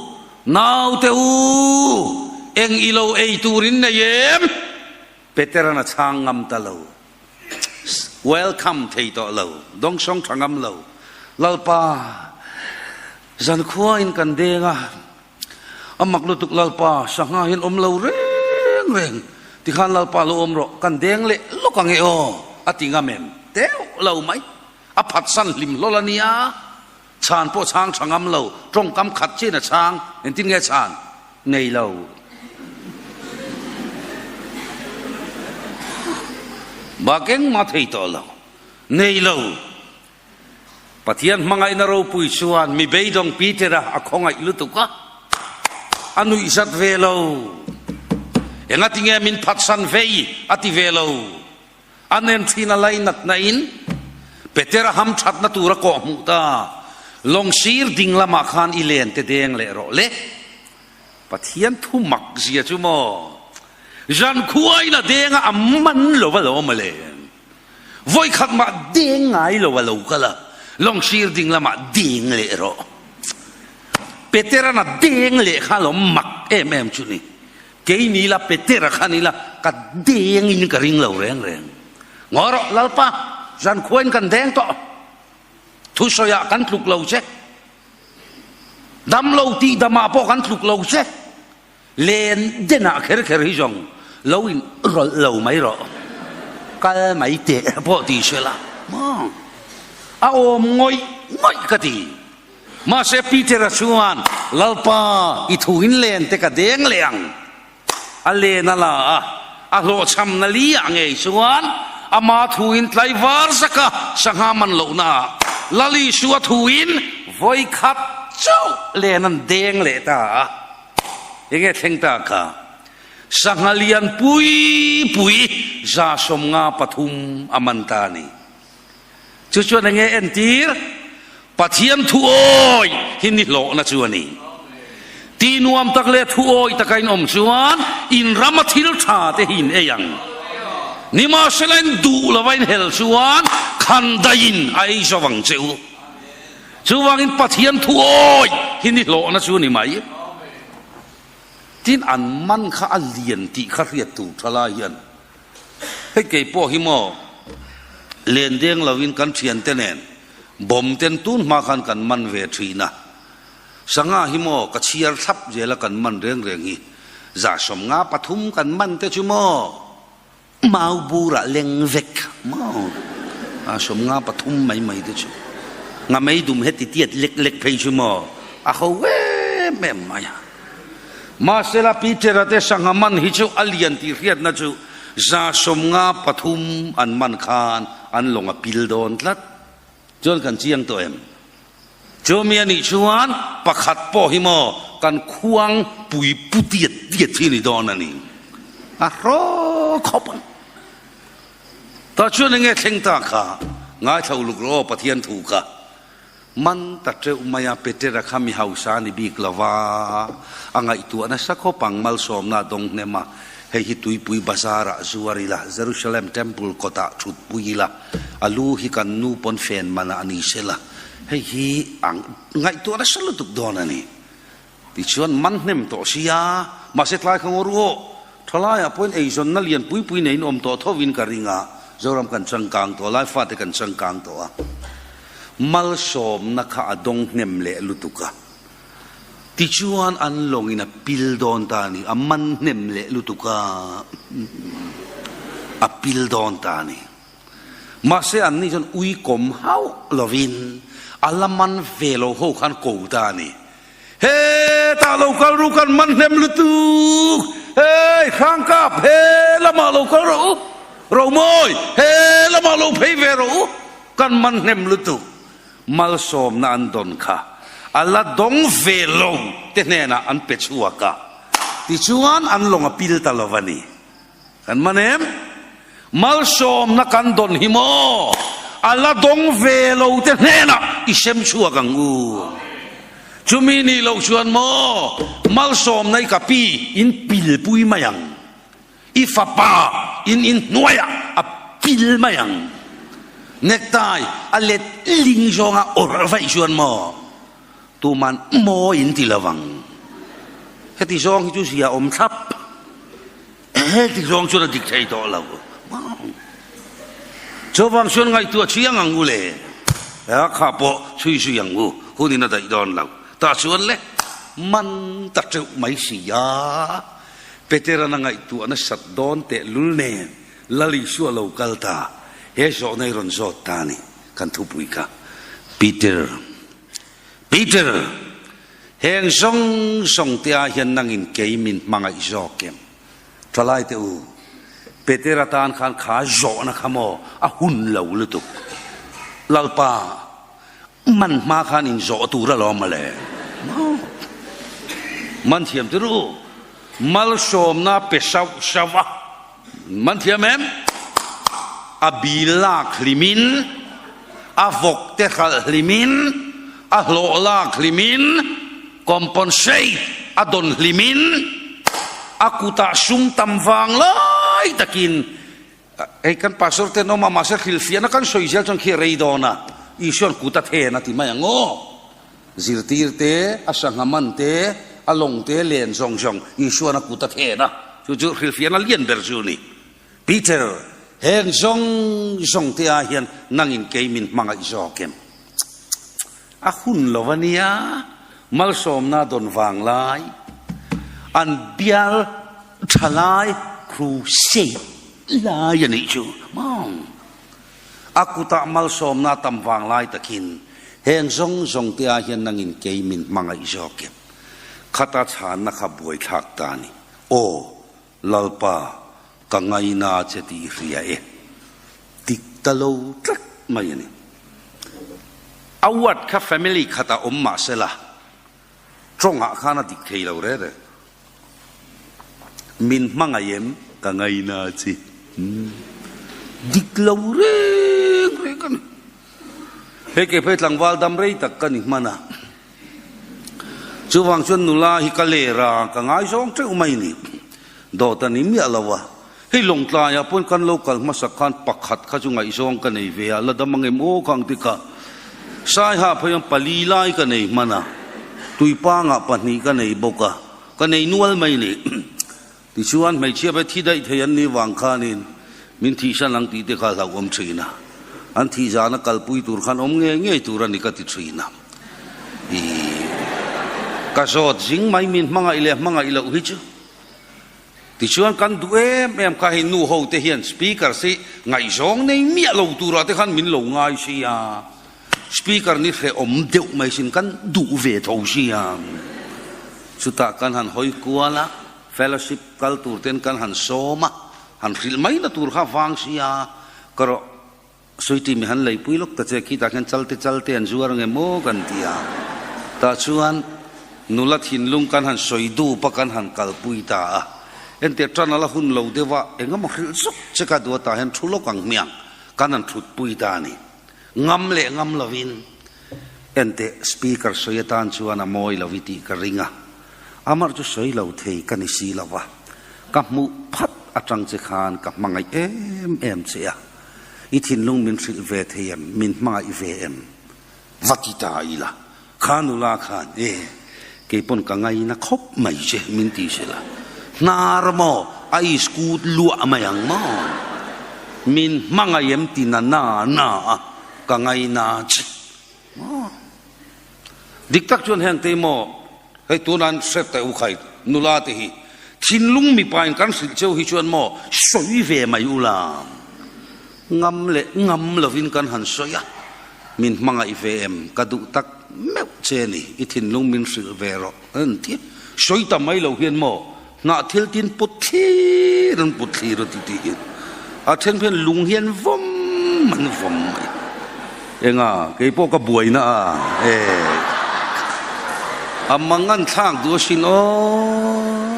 Naute u! Eng i lo ei turin nei em? Petera'n a chhang ngam ta lo. Welcome thei tawh lo. Dawngsawng tha ngam lo. Lalpa, zankhuain kan deng a, a mak lutuk Lalpa, sangha hian awm lo reng reng. Tikhan Lalpa lo awm rawh, kan deng leh lawk ang e aw, a ti ngam em? Deuh lo mai. A phatsan hlim hlawl a nia. Chhan pawh chhang tha ngam lo, tawngkam khat chiin a chhang, engtin nge chhan? Nei lo. Bak engmah thei tawh lo. Nei lo. Pathian hmangaihna ropui chuan mi beidawng Peter-a a khawngaih lutuk a, a nuihzat ve lo. Engatinge min phatsan vei a ti ve lo. A nen thin a lainatna in Petera ham thatna tur a kawh hmuh ta. Lawng sir ding lamah khan i len te deng leh rawh le. Pathian thu mak zia chu maw. Zan khuain a deng a, a man lo a lo mawle. Vawi khat mah deng ngai lo a lo kal a, lawng sir ding lamah deng leh rawh. Petera'n a deng leh kha lo mak em em chu ni. Kei ni la Petera kha ni la ka deng in ka ring lo reng reng. Ngaw rawh Lalpa, zan khuain kan deng tawh. Thusawi ah kan tluk lo che. Dam lo tih dam ah pawh kan tluk lo che. Len den ah kher kher hi zawng lo in rawlh lo mai rawh. Kal mai teh pawh ti se la maw. A awm ngawih ngawih ka ti. Mahse Peter-a chuan, Lalpa, i thu in len te ka deng leh ang. A len a la a, a hlawhchhamna li ah ngei chuan ama thu in tlaivar zaka sangha man lohna ah Lal Isua thu in vawi khat chauh len an deng leh ta a. Enge thleng ta kha? Sangha lian pui pui 153 a man ta a ni. Chu chuan enge entir? Pathian thu awi hi ni hlawhna chu a ni. Ti nuam tak leh thu awi taka in awm chuan in rama thil tha te hi in ei ang. Nimahsela in duh lova in hel chuan khandaiin a ei zo ang che u. Chuvangin Pathian thu awi hi ni hlawhna chu a ni mai. Tin an man kha a lian tih kha hriat tur tha lai hian Hei kei pawh hi maw len deng lovin kan thiante nen bawm ten tun hma khan kan man ve thin a, sangha hi maw ka chhiar thlap zel a kan man reng reng hi 153 kan man te chu maw mau burah leng vek maw 153 mai mai te chu ngamei dum heti tiat lek lek phei chu maw a ho em em mai a. Mahsela Peter-a te sangha man hi chu a lian tih hriatna chu 153 an man khan an lawng a pil dawn tlat. Chuan kan chiang tawh em? Chumi a nih chuan pakhat pawh hi maw kan khuang pui pu tiat tiat hi ni dawn a ni. A hraw khawp ang. Tah chuan enge thleng ta kha ngaithla uluk rawh aw Pathian thu kha. Man ta teuh mai a, Petera kha mi hausa a ni bik lo va, a ngaihtuah nasa khawp ang, malsawmna a dawng hnem a, hei hi tuipui bazar ah zuar ila, Jerusalem Temple kawtah thutpui ila, a lu hi kan nu pawn fen man ah a ni sela, hei hi a ngaihtuah nasa lutuk dawn a ni. Tichuan man hnem tawh sia, mahse tlai kha ngaw ru aw, thalaiah pawhin eizawnna lian pui pui neiin awm tawh thovin ka ring a, Zoram kan changkang tawh a, Laifate kan changkang tawh a, malsawmna kha a dawng hnem leh lutuk a, tichuan an lawngin a pil dawn ta a ni, a man hnem leh lutuk a, a pil dawn ta a ni. Mahse anni chuan uikawm hauh lovin a la man ve lo ho khan ko ta a ni. Hetah lo kal ru kan man hnem lutuk, hei Hrangkap he lamah lo kal rawh u, Romawi he lamah lo phei ve rawh u, kan man hnem lutuk. Malsawmna an dawn kha a la dawng ve lo te hnenah an pe chhuak a, tichuan an lawng a pil ta lo a ni. Kan man em? Malsawmna kan dawn hi maw? A la dawng ve lo te hnenah i sem chhuak ang u. Chumi nih loh chuan maw malsawmna i ka pi in pilpui mai ang. I fapa in inhnuaiah a pil mai ang. Necktie a let ling zawnga awrh vaih chuan maw tuman mawi in ti lo ang. Heti zawng hi chu zia awm thlap. Heti zawng chuan a dik thei tawh lo. Chuvang chuan ngaihtuah chiang ang u le. A kha pawh chhui zui ang u, hunin a daih dawn lo. Tah chuan le, man ta teuh mai si a. Petera'n a ngaihtuah nasat dawn tehlul nen Lal Isua lo kal ta, he zawhna i rawn zawt ta a ni, kan thupui kha. Peter, Peter! Heng zawng zawng te ah hian nangin kei min hmangaih zawk em? Thalai te u, Peter atan khan kha zawhna kha maw a hun lo lutuk. Lalpa, man hma khan in zawh tur alawm mawle. Maw? Man thiam tir u, malsawmna pe sauh sauh a. Man thiam em? A bil lak hlimin, a vawk te hralh hlimin, a hlawh lak hlimin, compensate a dawn hlimin, a kutah sum tam vang lai takin hei kan pastor te an awm a, mahse hrilhfiahna kan sawi zel chuan khi a rei dawn a, Isua'n kut a then a ti mai ang aw. Zirtir te, a sangha man te, a lawng te len zawng zawng Isua'n a kut a then a, chu chu hrilhfiahna lian ber chu a ni. Peter, heng zawng zawng te ah hian nangin kei min hmangaih zawk em? A hun lo a nia, malsawmna dawn vang lai, an bial tha lai, crusade lai a nih chu. Maw? A kutah malsawmna a tam vang lai takin heng zawng zawng te ah hian nangin kei min hmangaih zawk em? Khata chhanna kha buaithlak ta a ni. Aw, Lalpa, ka ngaina che tih i hria e. Dik ta lo tlat mai a ni. A word kha family khatah awm mah sela, tawngah khan a dik thei lo reng reng. Min hmangaih em? Ka ngaina che. Dik lo reng reng a ni. Hei ke phei tlangval dam rei tak ka ni hman a. Chuvang chuan nula hi ka ler a, ka ngaizawng teuh mai ni. Dawt a ni miah lo a. Hei Lawngtlaiah pawn kan lo kal hmasak khan pakhat kha chu ngaihzawng ka nei ve a, la dam ang em aw kha ang ti kha. Saiha phei chuan pali lai ka nei hman a, tuipangah pahnih ka nei bawk a, ka nei nual mai ni. Tichuan hmeichhia phei thi daih thei an nih vang khanin min thihsan ang tih te kha hlauhawm thin a, an thih zana kalpui tur khan awm ngei ngei tur a ni ka ti thin a. Ih, ka zawt zing mai min hmangaih leh hmangaih loh hi chu. Tichuan kan duh em em kha hei nu ho te hian speaker si ngaihzawng nei miah lo turah te khan min lo ngai si a, speaker ni hrehawm deuh mai sin kan duh ve tho si a. Chutah kan han hawi kual a, fellowship kal tur ten kan han sawm a, han hrilh mai na tur kha vang si a, ka rawh Suiti mi han leipui lawk ta che, khitah khian chalte chalte an zuar ange maw kan ti a. Tah chuan nula thinlung kan han sawi dup a, kan han kalpui ta a. Enteh tan ala hun lo deuh a, engemaw hrilh zuk che ka duh a, tah hian thu lawk ang hmiang kan han thutpui ta a ni. Ngam leh ngam lovin enteh speaker sawi atan chuan a mawi lo i tih ka ring a. Amar chu sawi lo thei ka ni si lo va, ka hmuh phat atang che khan ka hmangaih em em che a. I thinlung min hrilh ve thei em? Min hmangaih ve em? Va ti ta ila. Kha nula khan, E, kei pawn ka ngaina khawp mai che, min ti sela. Hnar maw? A iskut luah mai ang maw? Min hmangaih em ti na na na a, ka ngaina che. Maw? Dik tak chuan heng te maw, hei tunah an hre teh u khai, nula te hi thinlung mipa in kan hrilh cheu hi chuan maw sawi ve mai u la, ngam leh ngam lovin kan han sawi a, min hmangaih ve em, ka duh tak meuh che ni, i thinlung min hrilh ve rawh an ti a, sawi ta mai lo hian maw hnah thil tin put thlir an put thlir a ti tiin a then hian lung hian vawm an vawm mai enga kei pawh ka buaina a e a mang an thlak duh asin aw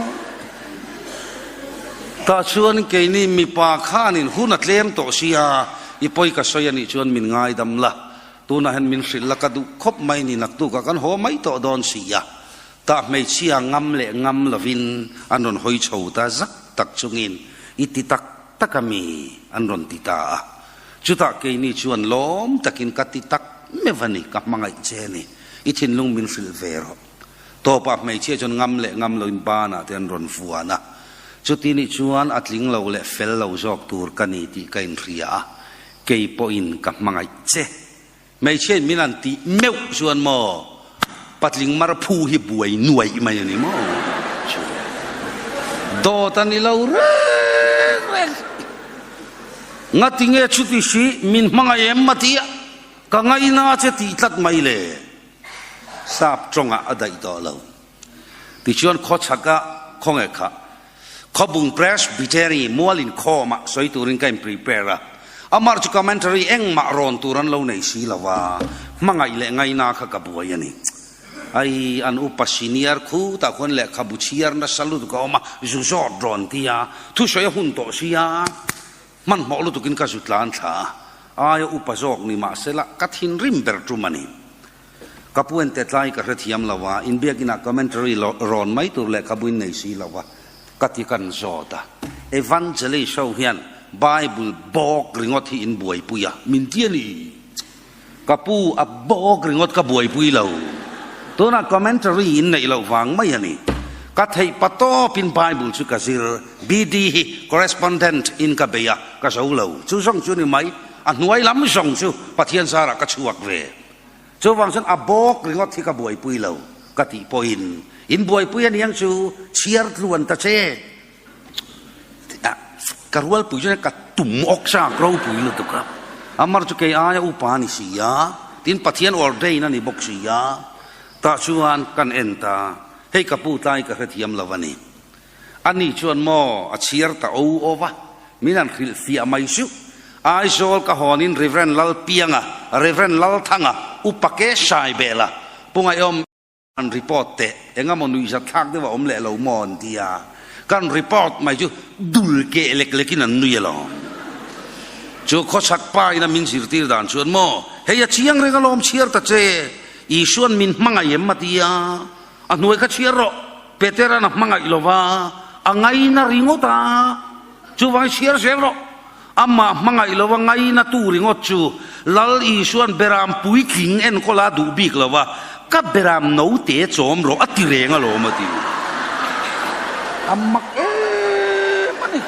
tah chuan keini mipa khanin hun a tlem tawh sia i pawi ka sawi anih chuan min ngaidam la tunah hian min hrilh la ka duh khawp mai ni naktukah kan haw mai tawh dawn sia Tah hmeichhia ngam leh ngam lovin an rawn hawi chho ta zak tak chungin i ti tak tak a mi an rawn ti ta a. Chutah keini chuan lawm takin ka ti tak meuh a ni, ka hmangaih che a ni, i thinlung min hrilh ve rawh. Tawpah hmeichhia chuan ngam leh ngam loin banah te an rawn vuan a. Chuti nih chuan a tling lo leh fel lo zawk tur ka ni tih ka inhria a, kei pawhin ka hmangaih che. Hmeichhiain min an tih meuh chuan maw patling mar phu hi buai nuaih mai a ni maw? Chu dawt a ni lo reng reng. Ngati nge chuti si min hmangaih em a tia ka ngaina che tih tlat mai le. Sap tawngah a daih tawh lo. Tichuan khawchhaka khawnge kha Khawbung Presbytery mual inkhawmah sawi turin ka in prepare a, amah chu commentary engmah rawn tur an lo nei si lo a, hmangaih leh ngaina kha ka buai a ni. Ai, an upa senior khutah khuan lehkhabu chhiar nasa lutuk a awm a, zu zawt rawn ti a, thusawi a hun tawh si a, hmanhmawh lutukin ka zu tlan thla a, aia upa zawk ni mahsela ka thinrim ber tum a ni. Ka pu en tetlai ka hrethiam lo a, inbiakinah commentary rawn mai tur lehkhabu in nei si lo a, ka ti kan zawt a. Evangelist ho hian Bible bawk ringawt hi in buaipui a, min ti a ni. Ka pu a bawk ringawt ka buaipui lo. Tunah commentary in neih loh vang mai a ni. Ka theih patawpin Bible chu ka zir, BD hi correspondent in ka bei a, ka zo lo. Chu zawng chu ni mai, a hnuai lam zawng chu Pathian zarah ka chhuak ve. Chuvang chuan a bawk ringawt hi ka buaipui lo ka tih pawhin in buaipui a niang chu chhiar tluan ta che. Ka rualpui chuan ka tum awk chak ropui lutuk a. Amar chu kei aia upa a ni si a, tin Pathian ordain a ni bawk si a, tah chuan kan en ta, hei ka pu tlai ka hrethiam lo a ni. Ani chuan maw a chhiar ta o o va, min han hrilh fiah mai suh. Aizawl ka hawnin Rev. Lalpianga, Rev. Lalthanga, Upa Ke Saibela, Pu Ngaihawm, An report teh engemaw nuihzat thlak deuh a awm leh lo maw an ti a, kan report mai chu dul keh lek lekin an nui alawm. Chu khawchhak pa ina min zirtir dan chuan maw hei a chiang reng alawm chhiar ta che, Isuan min hmangaih em a ti a, a hnuai kha chhiar rawh, Petera'n a hmangaih lo va, a ngaina ringawt a, chuvangin chhiar zel rawh. Amah hmangaih lova ngaina tu ringawt chu Lal Isua'n beram puitling enkawl a duh bik lo va, Ka beram note chawm rawh a ti reng alawm a ti. A mak em a ni.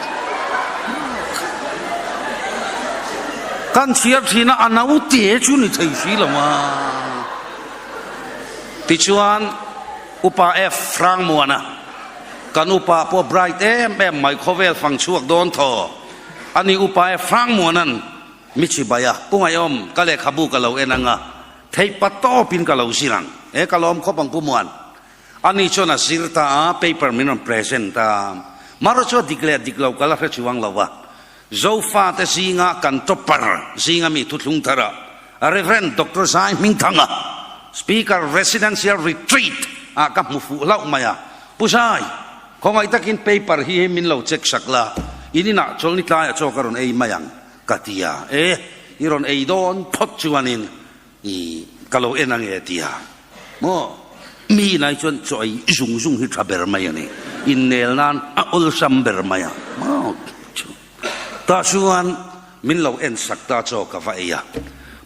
Kan chhiar thin a, a note chu ni thei si lo a. Tichuan Upa F. Hrangmuana, Kan upa pawh bright em em mai khawvel fang chhuak dawn thaw. Ani upa e Frank Muanan mi chibai a, Pu Ngaihawm, ka lehkhabu ka lo en anga, theih pa tawpin ka lo zir ang. E ka lawm khawp ang Pu Muan. Ani chuan a zir ta a, paper min rawn present a. Mara chu a dik leh dik lo ka la hre chuang lo va. Zofate zinga kan topper zinga mi thuthlung thara Rev. Doctor Zai Hmingthanga, Speaker Residential Retreat ah ka hmu fuh hlauh mai a. Pu Zai, khawngaih takin paper hi min lo check sak la, in inah chawlhni tlaiah chaw ka rawn ei mai ang ka ti a. E, i rawn ei dawn phawt chuanin i ka lo en ange a ti a. Maw, mi inah hi chuan chaw ei zung zung hi tha ber mai a ni, innel nan a awlsam ber mai a. Maw, tah chuan min lo en sak ta chaw ka va ei a.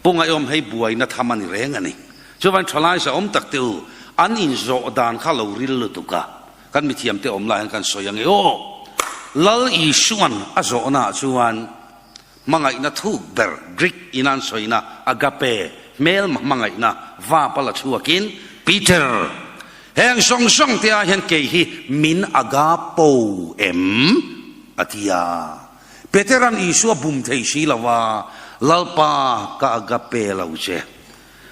Pu Ngaihawm hei buaina tham a ni reng a ni. Chuvain thalai sa awm tak te u, an inzawh dan kha lo ril lutuk a, kan mithiam te awm lai hian kan sawi ange aw. Lal Isuan a zawhnaah chuan hmangaihna thuk ber Greek in an sawina agape, hmelma hmangaihna, vapa la chhuakin, Peter, heng zawng zawng te ah hian kei hi min agapo em? a ti a. Petera'n Isua bum thei si lo va, Lalpa, ka agape lo che.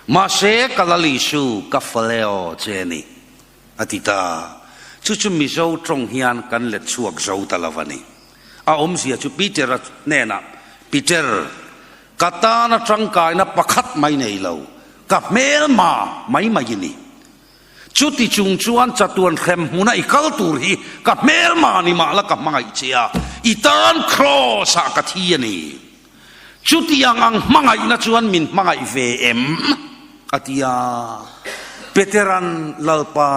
Mahse, ka Lal Isu, ka phileo che a ni, a ti ta. Chu chu Mizo tawng hian kan let chhuak zo ta lo a ni. A awmzia chu Peter-a hnenah, Peter, ka tana tangkaina pakhat mai nei lo, ka hmelma mai mai i ni. Chuti chung chuan chatuan hrem hmuna i kal tur hi ka hmelma ni mah la ka hmangaih che a, i tan Kraws-ah ka thi a ni. Chutiang ang hmangaihna chuan min hmangaih ve em? a ti a. Petera'n, Lalpa,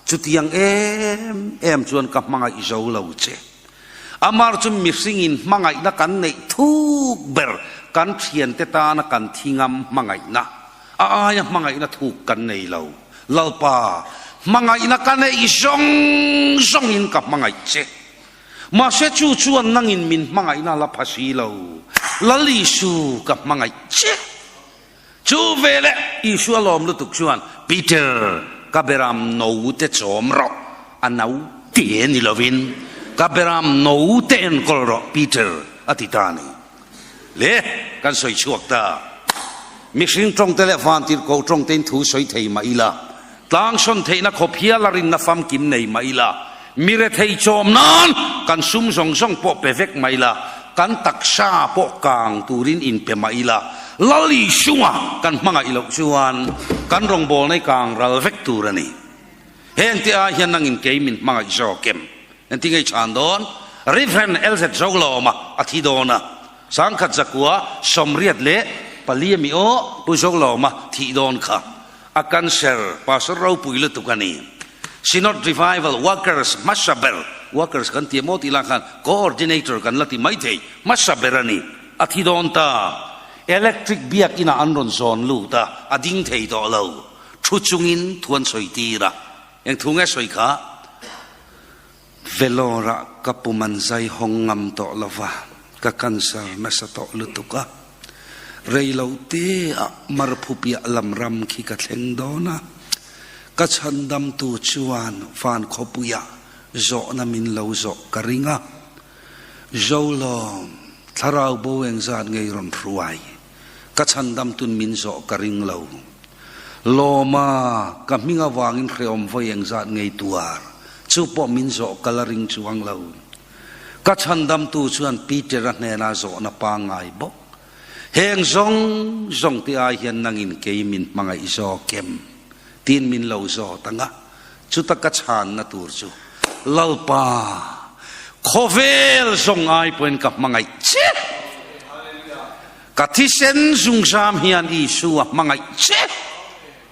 chutiang em em chuan ka hmangaih zo lo che. Amar chu mihringin hmangaihna kan neih thuk ber, kan thiante tana kan thi ngam hmangaihna, a aia hmangaihna thuk kan nei lo. Lalpa, hmangaihna ka neih zawng zawngin ka hmangaih che. Mahse chu chuan nangin min hmangaihna la pha si lo. Lal Isu ka hmangaih che. Chu veleh Isu a lawm lutuk chuan, Peter, ka beram no te chawm rawh, a no te ni lovin, ka beram no te enkawl rawh, Peter, a ti ta a ni. Le, kan sawi chhuak ta. Mihring tawngte leh vantirhkoh tawngtein thu sawi thei mah ila, Tlangsawn theihna khawp hial a rinna famkim nei mah ila, mi rethei chawm nan kan sum zawng zawng pawh pe vek mah ila, kan taksa pawh kang turin inpe mah ila, Lal Isunga kan hmangaih loh chuan kan rawngbawlna hi kang ral vek tur a ni. Heng te ai hian nangin kei min hmangaih zawk em? Engtin nge i chhan dawn? Rev. LZ Zolawma a thi dawn a, Sangkhat Zakua 84 ami aw Pu Zolawma thih dawn kha. A cancer pastor ropui lutuk a ni. Synod Revival Workers hmasa ber, workers kan ti emaw tih lah khan coordinator kan la ti maithei, hmasa ber a ni. A thi dawn ta. Electric biakinah an rawn zawn lut a, a ding thei tawh lo. Thu chungin thu an sawi tir a. Eng thu nge sawi kha? Vellore-ah ka pum an zai hawng ngam tawh lo va, ka cancer nasa tawh lutuk a. Rei lo teah Marphupiah lam ram khi ka thleng dawn a, ka chhandamtu chuan van khawpuiah zawhna min lo zawh ka ring a. Zolawm. Thlarau bo engzat nge i rawn hruai? Ka chhandamtun min zawh ka ring lo. Lawma, ka hming avangin hrehawm vawi engzat nge i tuar? Chu pawh min zawh ka la ring chuang lo. Ka chhandamtu chuan Peter-a hnena zawhna pangngai bawk. Heng zawng zawng te ai hian nangin kei min hmangaih zawk em? Tiin min lo zawt ang a, chuta ka chhanna tur chu, Lalpa, khawvel zawng ai pawhin ka hmangaih che. Ka thisen zungzam hian Isua hmangaih che.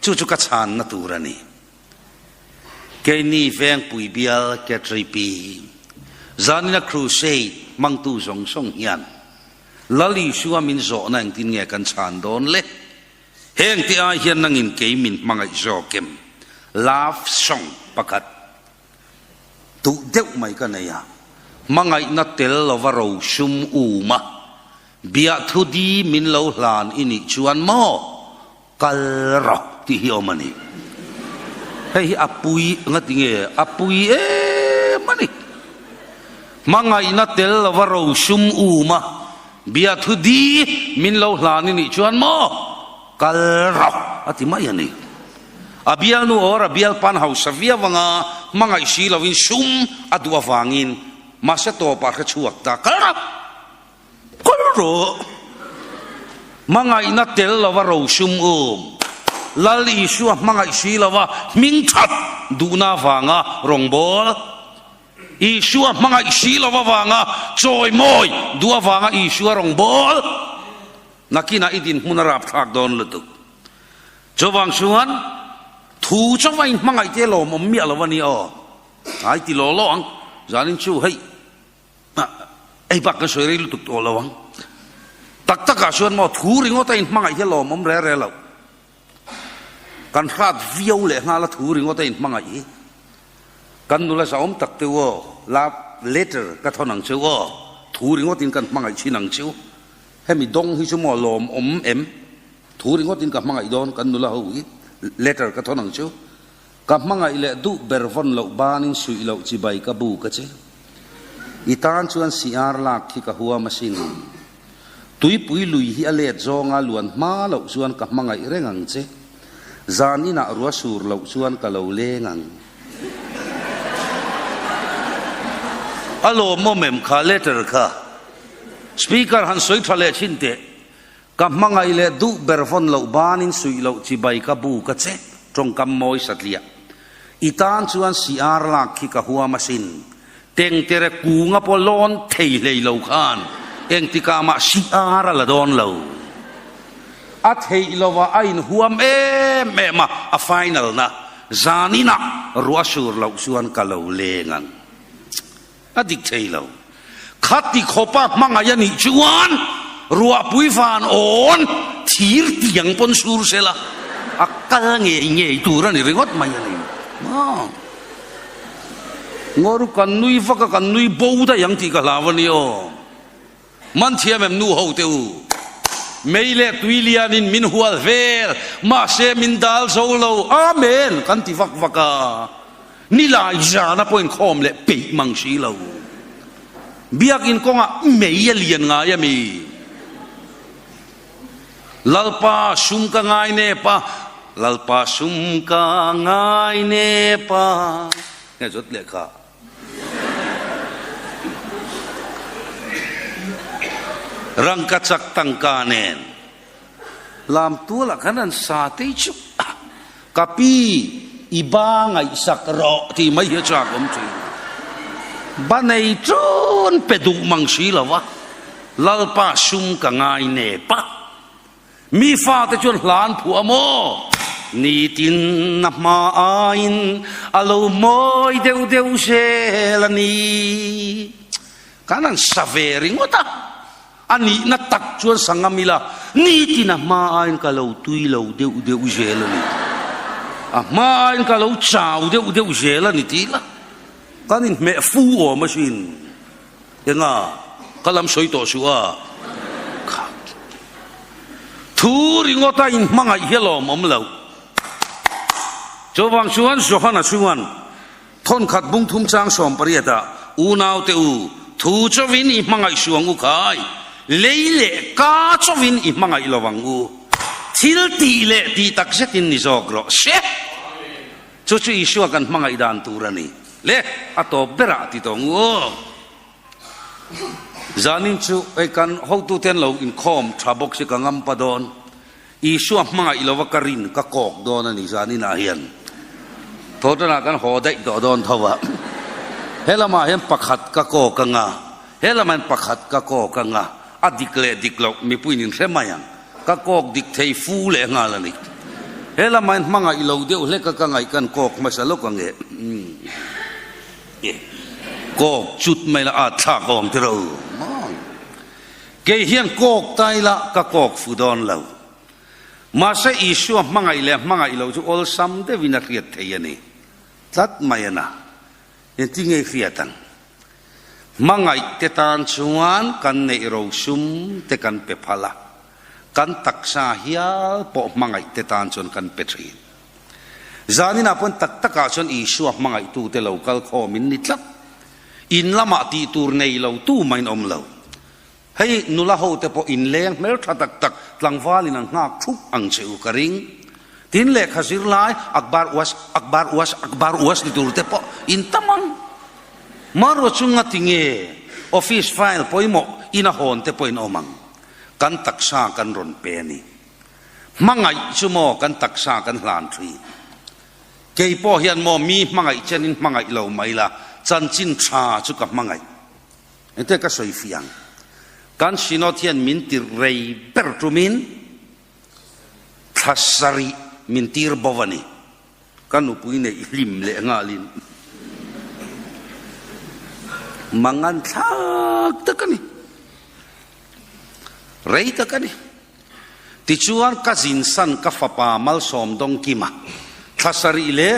Chu chu ka chhanna tur a ni. Keini Vengpui bial KTP zanina Crusade hmangtu zawng zawng hian Lal Isua min zawhna engtin nge kan chhan dawn le? Heng te ai hian nangin kei min hmangaih zawk em? Love song pakhat duh deuh mai ka nei a, hmangaihna tel lova rosum um a, biahthu di min lo hlan i nih chuan maw? Kal rawh tih hi awm a ni. Hei hi a pui nga ti nge? A pui em a ni. Hmangaihna tel lova rosum um a, biathu di min lo hlan i nih chuan maw? Kal rawh a ti mai a ni. A bialnu or a bialpan hausa viau anga hmangaih si lovin sum a duh avangin mahse tawpah hre chhuak ta, Kal rawh! Kal rawh! Hmangaihna tel lova rosum um, Lal Isua hmangaih si lova hming that duhna avanga rawngbâwl, Isua hmangaih si lova avanga chawimawi duh avanga Isua rawngbâwl, nakinah i dinhmun a rapthlak dawn lutuk. Chuvang chuan thu chauha inhmangaih te lawmawm miah lo a ni aw. Ai ti law law ang, zanin chu hei. Ei bak kan sawi rei lutuk tawh lo ang. Tak takah chuan maw thu ringawt a inhmangaih hi a lawmawm reh reh lo. Kan hrat viau leh nghal a thu ringawt a inhmangaih hi. Kan nula zahawm tak te u aw, love letter ka thawn ang che u aw, thu ringawtin kan hmangaih thin ang che u. Hemi dawng hi chu maw lawmawm em? Thu ringawtin ka hmangaih dawn kan nula ho hi, letter ka thawn ang che u. Ka hmangaih leh duh ber vawn loh banin suih loh chibai ka bu ka che. I tan chuan siar lak khi ka huam asin. Tuipui lui hi a let zawnga luan hma loh chuan ka hmangaih reng ang che. Zan inah rua sur loh chuan ka lo leng ang. A lawmawm em kha letter kha? Speaker han sawi tha leh thin teh. Ka hmangaih leh duh ber vawn loh banin suih loh chibai ka bu ka che, tawngkam mawi satliah. I tan chuan siar lak khi ka huam asin. Tengtere kunga pawh lawn thei hlei lo khan engtikah mah siar a la dawn lo. A theih lovah a inhuam em em a, a final na zaninah ruah sur loh chuan ka lo leng ang. A dik thei lo. Khati khawpa hmangaih a nih chuan ruahpui van awn thir tiang pawn sur sela a kal ngei ngei tur a ni ringawt mai a ni. Maw? Ngaw ru kan nui vak a, kan nui bo daih ang tih ka hlau a ni aw. Man thiam em nu ho te u. Mei leh tui lianin min hual vel, mahse min dal zo lo, Amen! kan ti vak vak a. Nilai zana pawh inkhawm leh peih mang si lo. Biakin kawngah mei a lian ngai a mi? Lalpa sum ka ngai nep a, Lalpa sum ka ngai nep a. Nge zawt lehkha? Rangkachak tangka nen lam tualah khan an sa tei chu ka pi i ba ngaihsak rawh tih mai hi a chak awm thin. Ba nei chun pe duh mang si lo va, Lalpa sum ka ngai nep a. Mi fate chuan hla an phuah maw? Nitin a hma aiin a lo mawi deuh deuh zel a ni. Kan han sa ve ringawt a, a nihna tak chuan sa ngam ila, nitin a hma aiin ka lo tui lo deuh deuh zel a ni. A hma aiin ka lo chau deuh deuh zel a ni tih ila, kan inhmeh fu awm asin. Enga? Ka lam sawi tawh suh a. Kha. Thu ringawt a inhmangaih hi a lawmawm lo. Chuvang chuan Johana chuan thawnkhat bungthum chang 18 ah, Unaute u, thu chauhin i hmangaih suang u khai. Lei leh ka chauhin i hmangaih lo ang u. Thil tih leh tih tak zetin ni zawk rawh se. Chu chu Isua kan hmangaih dan tur a ni. Le, a tawp berah ti tawh ang u aw. Zanin chu hei kan hotute an lo inkhawm tha bawk si ka ngam pa dawn. Isua hmangaih lova ka rin ka kawk dawn a ni zaninah hian. Thawhtanah kan haw daih tawh dawn tho a. He lamah hian pakhat ka kawk anga, he lamah hian pakhat ka kawk anga, a dik leh dik loh mipuiin in hre mai ang. Ka kawk dik thei fu leh nghal a ni. He lamah hian hmangaih lo deuh hlek a ka ngaih kan kawk hmasa lawk ang e. Kawk chut mai la at thlak awm tiro maw? Kei hian kawk ta ila ka kawk fu dawn lo. Mahse Isua hmangaih leh hmangaih lo chu awlsam deuhin a hriat thei a ni. Tlat mai a na. Engti nge i hriat ang? Hmangaih te tan chuan kan neih rosum te kan pe phal a, kan taksa hial pawh hmangaih te tan chuan kan pe thin. Zaninah pawn tak takah chuan Isua hmangaihtute lo kal khawm in ni tlat. In lamah tih tur nei lo tu mah in awm lo. Hei nula hote pawh inleng hmel tha tak tak tlangval in an nghak thup ang che u ka ring. Tin lehkha zir lai akbar uas akbar uas akbar uas ni tur te pawh in tam ang. Hmanrua chu ngati nge office file pawimawh in a hawn te pawh in awm ang. Kan taksa kan rawn pe a ni. Hmangaih chu maw kan taksa kan hlan thin. Kei pawh hian maw mi hmangaih chenin hmangaih lo mai la, chanchin tha chu ka hmangaih. Engte ka sawi fiah ang. Kan Synod hian min tir rei ber tumin thla sarih min tir bo a ni. Ka nupui neih hlim leh nghalin mangan thlak tak a ni. Rei tak a ni. Tichuan ka zinsan ka fapa Malsawm Dawngkima thla sarih leh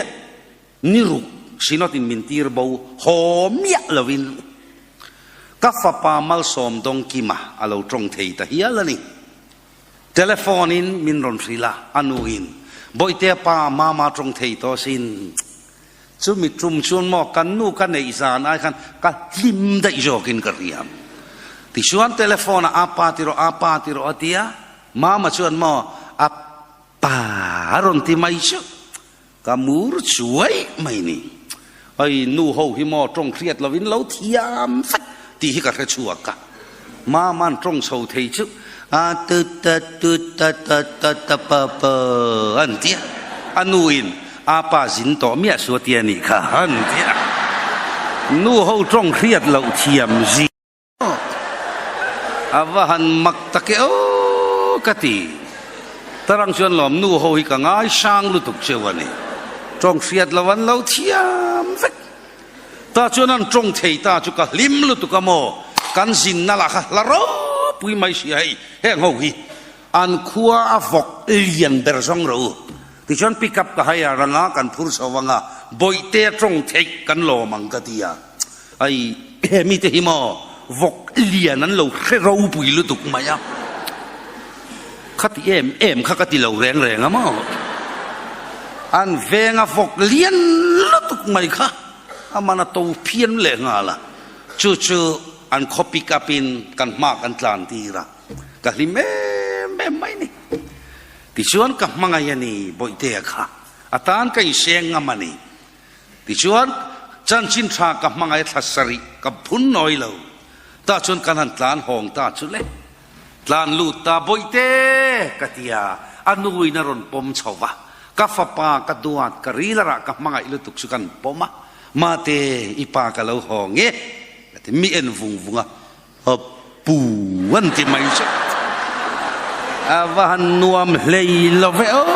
ni ruk Synod in min tir bo haw miah lovin ka fapa Malsawm Dawngkima a lo tawng thei ta hial a ni. Telephone in min rawn hrilh a, a nu in, Bawihtea pa, Mama tawng thei tawh asin. Chumi tum chuan maw kan nu ka neih zan ai khan ka hlim daih zawkin ka hria. Tichuan telephone ah apa ti rawh, apa ti rawh a ti a, Mama chuan maw a pa a rawn ti mai chu ka mur chuai mai ni. Hei nu ho hi maw tawng hriat lovin lo thiam vek tih hi ka hre chhuak a. Mama'n tawng chho thei chu a tu ta tu ta ta ta ta pa pa an ti a. A nu in a pa zin tawh miah su a ti a nih kha an ti a. Nu ho tawng hriat loh thiam zia. A va han mak tak e aw ka ti. Tarang chuan lawm nu ho hi ka ngaisang lutuk cheu a ni. Tawng hriat lo an lo thiam vek. Ta chuan an tawng thei ta chu ka hlim lutuk a maw? Kan zinna lah kha hla ropui mai sia hei heng ho hi an khua a vawk lian ber zawng rawh u. Tichuan pick up ka hai a ranga kan phur chho anga bawihte a tawng theih kan lawm ang ka ti a. Ai he mite hi maw vawk lian an lo hre ropui lutuk mai a. Khati em em kha ka ti lo reng reng a maw? An venga vawk lian lutuk mai kha a man a to phian leh nghal a, chu chu an khaw pick up in kan hma kan tlan tir a, ka hlim em em mai ni. Tichuan ka hmangaih a ni Bawihtea kha, a tan ka inseng ngam a ni. Tichuan chanchin tha ka hmangaih thla sarih ka phun nawi lo, tah chuan kan han tlan hawng ta chu le. Tlan lut ta bawihte ka ti a, a nuin a rawn pawm chho va, ka fapa ka duat ka rilarah ka hmangaih lutuk chu kan pawm a, Mate i pa ka lo haw nge ka ti, mi en vung vung a, a pu an ti mai chu a va han nuam hlei lo ve aw.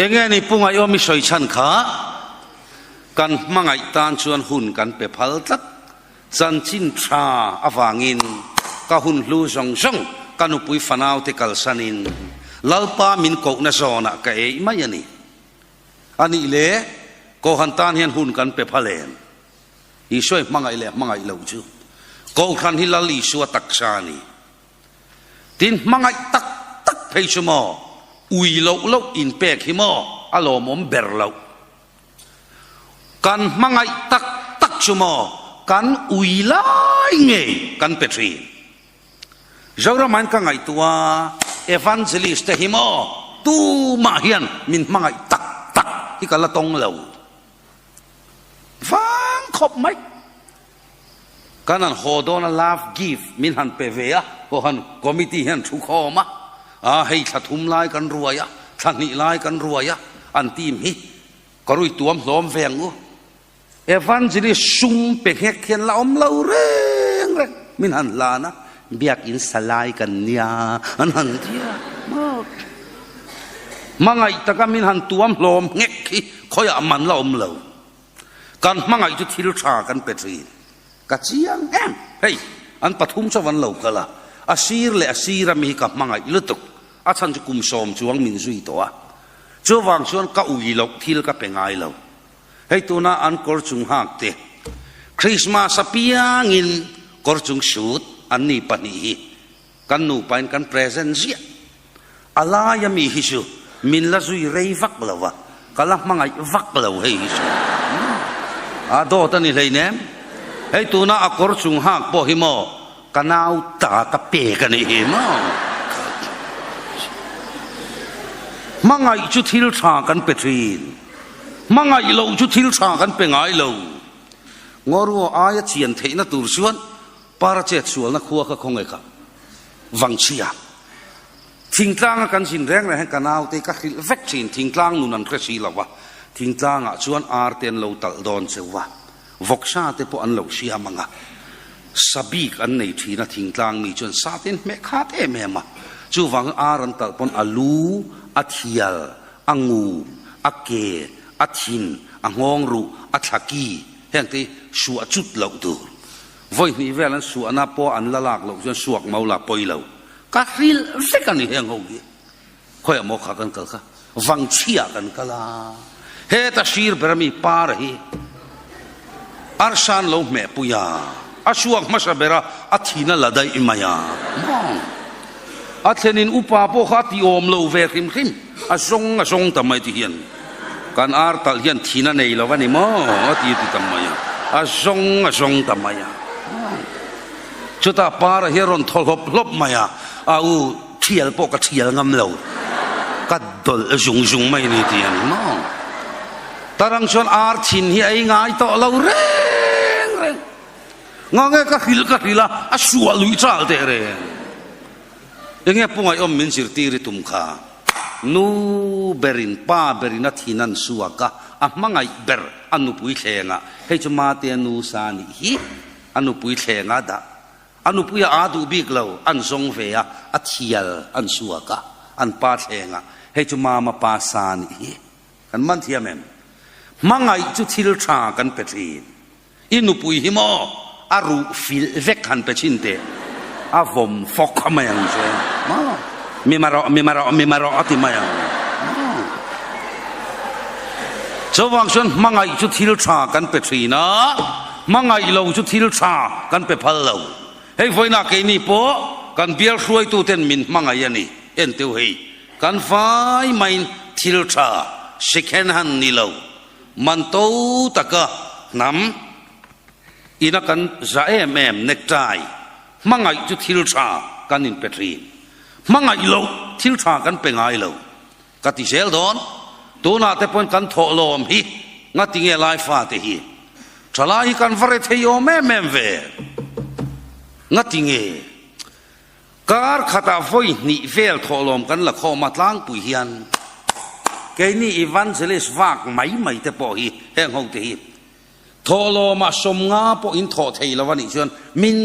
Enge ni Pu Ngaihawm i sawi chhan kha? Kan hmangaih tan chuan hun kan pe phal tlat. Chanchin tha avangin ka hun hlu zawng zawng ka nupui fanaute kalsanin Lalpa min kohna zawnah ka ei mai a ni. A nih le, Kohhran tan hian hun kan pe phal em? Isua i hmangaih leh hmangaih loh chu Kohhran hi Lal Isua taksa a ni. Tin, hmangaih tak tak phei chu maw ui loh loh inpek hi maw a lawmawm ber loh. Kan hmangaih tak tak. chu maw kan ui lai ngei kan pe thin. Zoramain ka ngaihtuah Evangelist te hi maw tumah hian min hmangaih tak tak hi ka la tawng lo vang khawp mai. Kan han haw dawn a love gift min han pe ve a, Kohhran committee hian thu khawm a, a hei thla thum lai kan ruai a, thla hnih lai kan ruai a, an team hi ka rui tuam hlawm ve ang u. Evangelist sum pe nghek hian la awm lo reng reng min han hlan a, biakin sa lai kan nia an han ti a, hmangaih taka min han tuam hlawm nghek hi khawiah man la awm lo. Kan hmangaih chu thil tha kan pe thin. Ka chiang em? Hei, an pathum chu van lo kal a, a sir leh a sir ami hi ka hmangaih lutuk. A chhan chu kum sawm chuang min zui tawh a. Chuvang chuan ka ui loh thil ka pe ngai lo. Hei tuna an kawr chung hak te, Christmas apiangin kawr chung sut an ni pahnih hi Kan nupain kan present ziah. A laia mi hi chu min la zui rei vak lo a, ka la hmangaih vak lo hei hi chu. A dawt a ni hleinem. Hei tuna a kawr chung hak pawh hi maw ka nau ta ka pek a nih hi maw. Hmangaih chu thil tha kan pe thin. Hmangaih loh chu thil tha kan pe ngai lo. Ngaw aia chian theihna tur chuan Para chet sualna khua kha khawnge kha vangchhia thingtlanga kan zin reng reng hian ka naute ka hrilh vek thin thingtlang nun an hre si lo va thingtlangah chuan ar te an lo talh dawn cheu va vawksa te pawh an lo siam ang a sa bik an nei thin a thingtlang mi chuan sa te an hmeh khat em em a chuvangin ar an talh pawn a lu a thial a ngum a ke a thin a nghawng ruh a thlaki heng te hi suah chut loh tur. Vawi hnih vel an suahna pawh an la lak loh chuan suak mau la pawi lo. Ka hrilh vek a ni heng ho hi. Khawiah maw kha kan kal kha? Vangchhiah kan kal a. Heta sir ber ami par hi arsan lo hmeh pui a. A suak hmasa ber a, a thin a la daih mai a. Maw? A thlenin upa pawh kha a ti awm lo ve hrim hrim. A zawng a zawng ta mai ti hian kan ar talh hian thin a nei lo a ni maw a ti ti ta mai a, a zawng a zawng ta mai a. Chutah para hi a rawn thaw hlawp hlawp mai a, a u thial pawh ka thial ngam lo, ka dawlh zung zung mai a ni ti a ni maw. Tarang chuan ar thin hi a ei ngai tawh lo reng reng. Ngange ka hrilh ka hrilh a, a suah lui chal teh reng. Enge pungaihawm min zirtir i tum kha? Nu berin pa berin a thin an suak a, a hmangaih ber a nupui thlengah, hei chu Matea nu sa nih hi, a nupui thlengah dah. A nupui a aa duh bik lo, an zawng ve a, a thial an suak a, an pa thlengah, hei chu Mama pa sa nih hi. Kan man thiam em? Hmangaih chu thil tha kan pe thin. I nupui hi maw a ruh filh vek han pe chhin teh, a vawm fawk a mai ang che maw, mi marawh, mi marawh, mi marawh a ti mai ang maw. Chuvang chuan hmangaih chu thil tha kan pe thin a, hmangaih lo chu thil tha kan pe phal lo. Hei vawiinah keini pawh kan bial hruaituten min hmangaih a ni, enteu hei kan fai maiin thil tha sikhen han ni lo. Man to taka hnam ina kan za em em necktie hmangaih chu thil tha kan inpe thin. Hmangaih loh thil tha kan pe ngai lo. Ka ti zel dawn, tunah te pawhin kan thawhlawm hi ngati nge lai fate hi thalai hi kan va re thei awm em em ve. Ngati nge Kar khatah vawi hnih vel thawhlawm kan la khawm a tlangpui hian keini evangelist vak mai mai te pawh hi heng ho te hi thawhlawmah sawmnga pawh in thawh thei lo a nih chuan min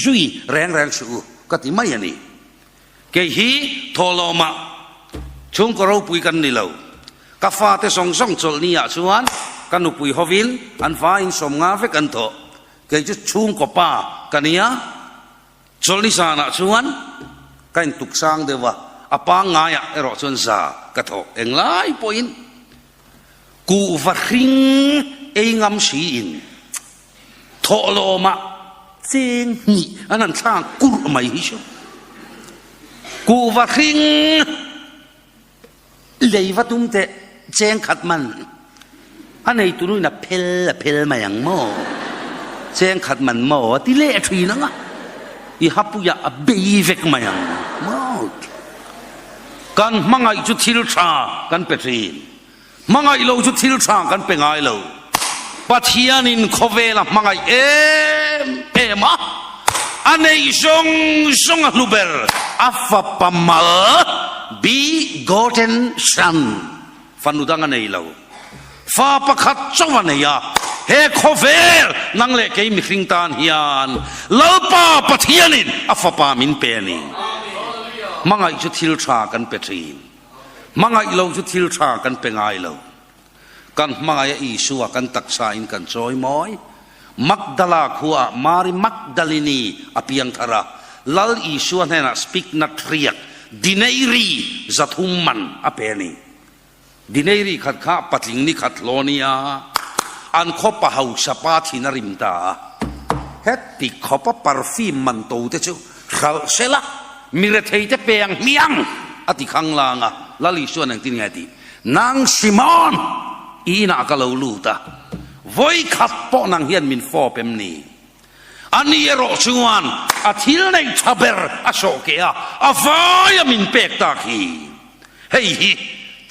zui reng reng suh u ka ti mai a ni. Kei hi thawhlawmah chhungkaw ropui kan ni lo. Ka fate zawng zawng chawlhni ah chuan ka nupui hovin an vaiin sawmnga vek an thawh. Kei chu chhungkaw pa ka nia. Chawlhni zanah chuan ka intuk sang deuh a, a pangngaiah erawh chuan za ka thawk englai pawhin kuhva hring ei ngam siin thawhlawmah cheng hnih an han thlak kurh mai hi chu kuhva hring Lei va tum teh cheng khat man a nei tunuin a phel a phel mai ang maw? Cheng khat man maw a ti leh thin ang a, i hapuiah a bei vek mai ang maw. Kan hmangaih chu thil tha kan pe thin. Hmangaih lo chu thil tha kan pe ngai lo. Pathianin khawvel a hmangaih em em a, a neih zawng zawng a hlu ber, a fapa mal, begotten son, fanu dang a nei lo. Fa pakhat chauh a nei a, he khawvel nang leh kei mihring tan hian Lalpa Pathianin a fapa min pe a ni. Hmangaih chu thil tha kan pe thin. Hmangaih lo chu thil tha kan pe ngai lo. Kan hmangaih a Isua kan taksa in kan chawi mawi. Magdala khua ah Mari Magdalini a piang thar a, Lal Isua hnenah spikna thriak dineiri zathum man a pe a ni. Dineiri khat kha patling ni khat hlaw nia an khaw pa hausa pa thin a rim ta a. Heti khawpa perfume man to te chu hralh sela mi rethei te pe ang hmiang a ti khang lang a. Lal Isuan engtin nge a tih? Nang Simon, i inah ka lo lut a, vawi khat pawh nang hian min fawp em ni? Ani erawh chuan a thil neih tha ber a sawh keh a, a vaia min pek tak hi. Hei hi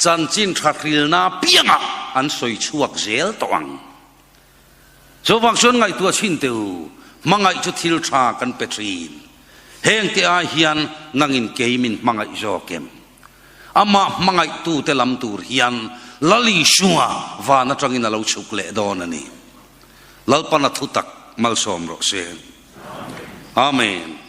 chanchin tha hrilna piangah an sawi chhuak zel tawh ang. Chuvang chuan ngaihtuah chhin teh u, hmangaih chu thil tha kan pe thin. Hengte ai hian nangin kei min hmangaih zawk em? Amah hmangaihtute lam tur hian Lal Isua van atangin a lo chhuk leh dawn a ni. Lalpana thutak malsawm rawh se. Amen.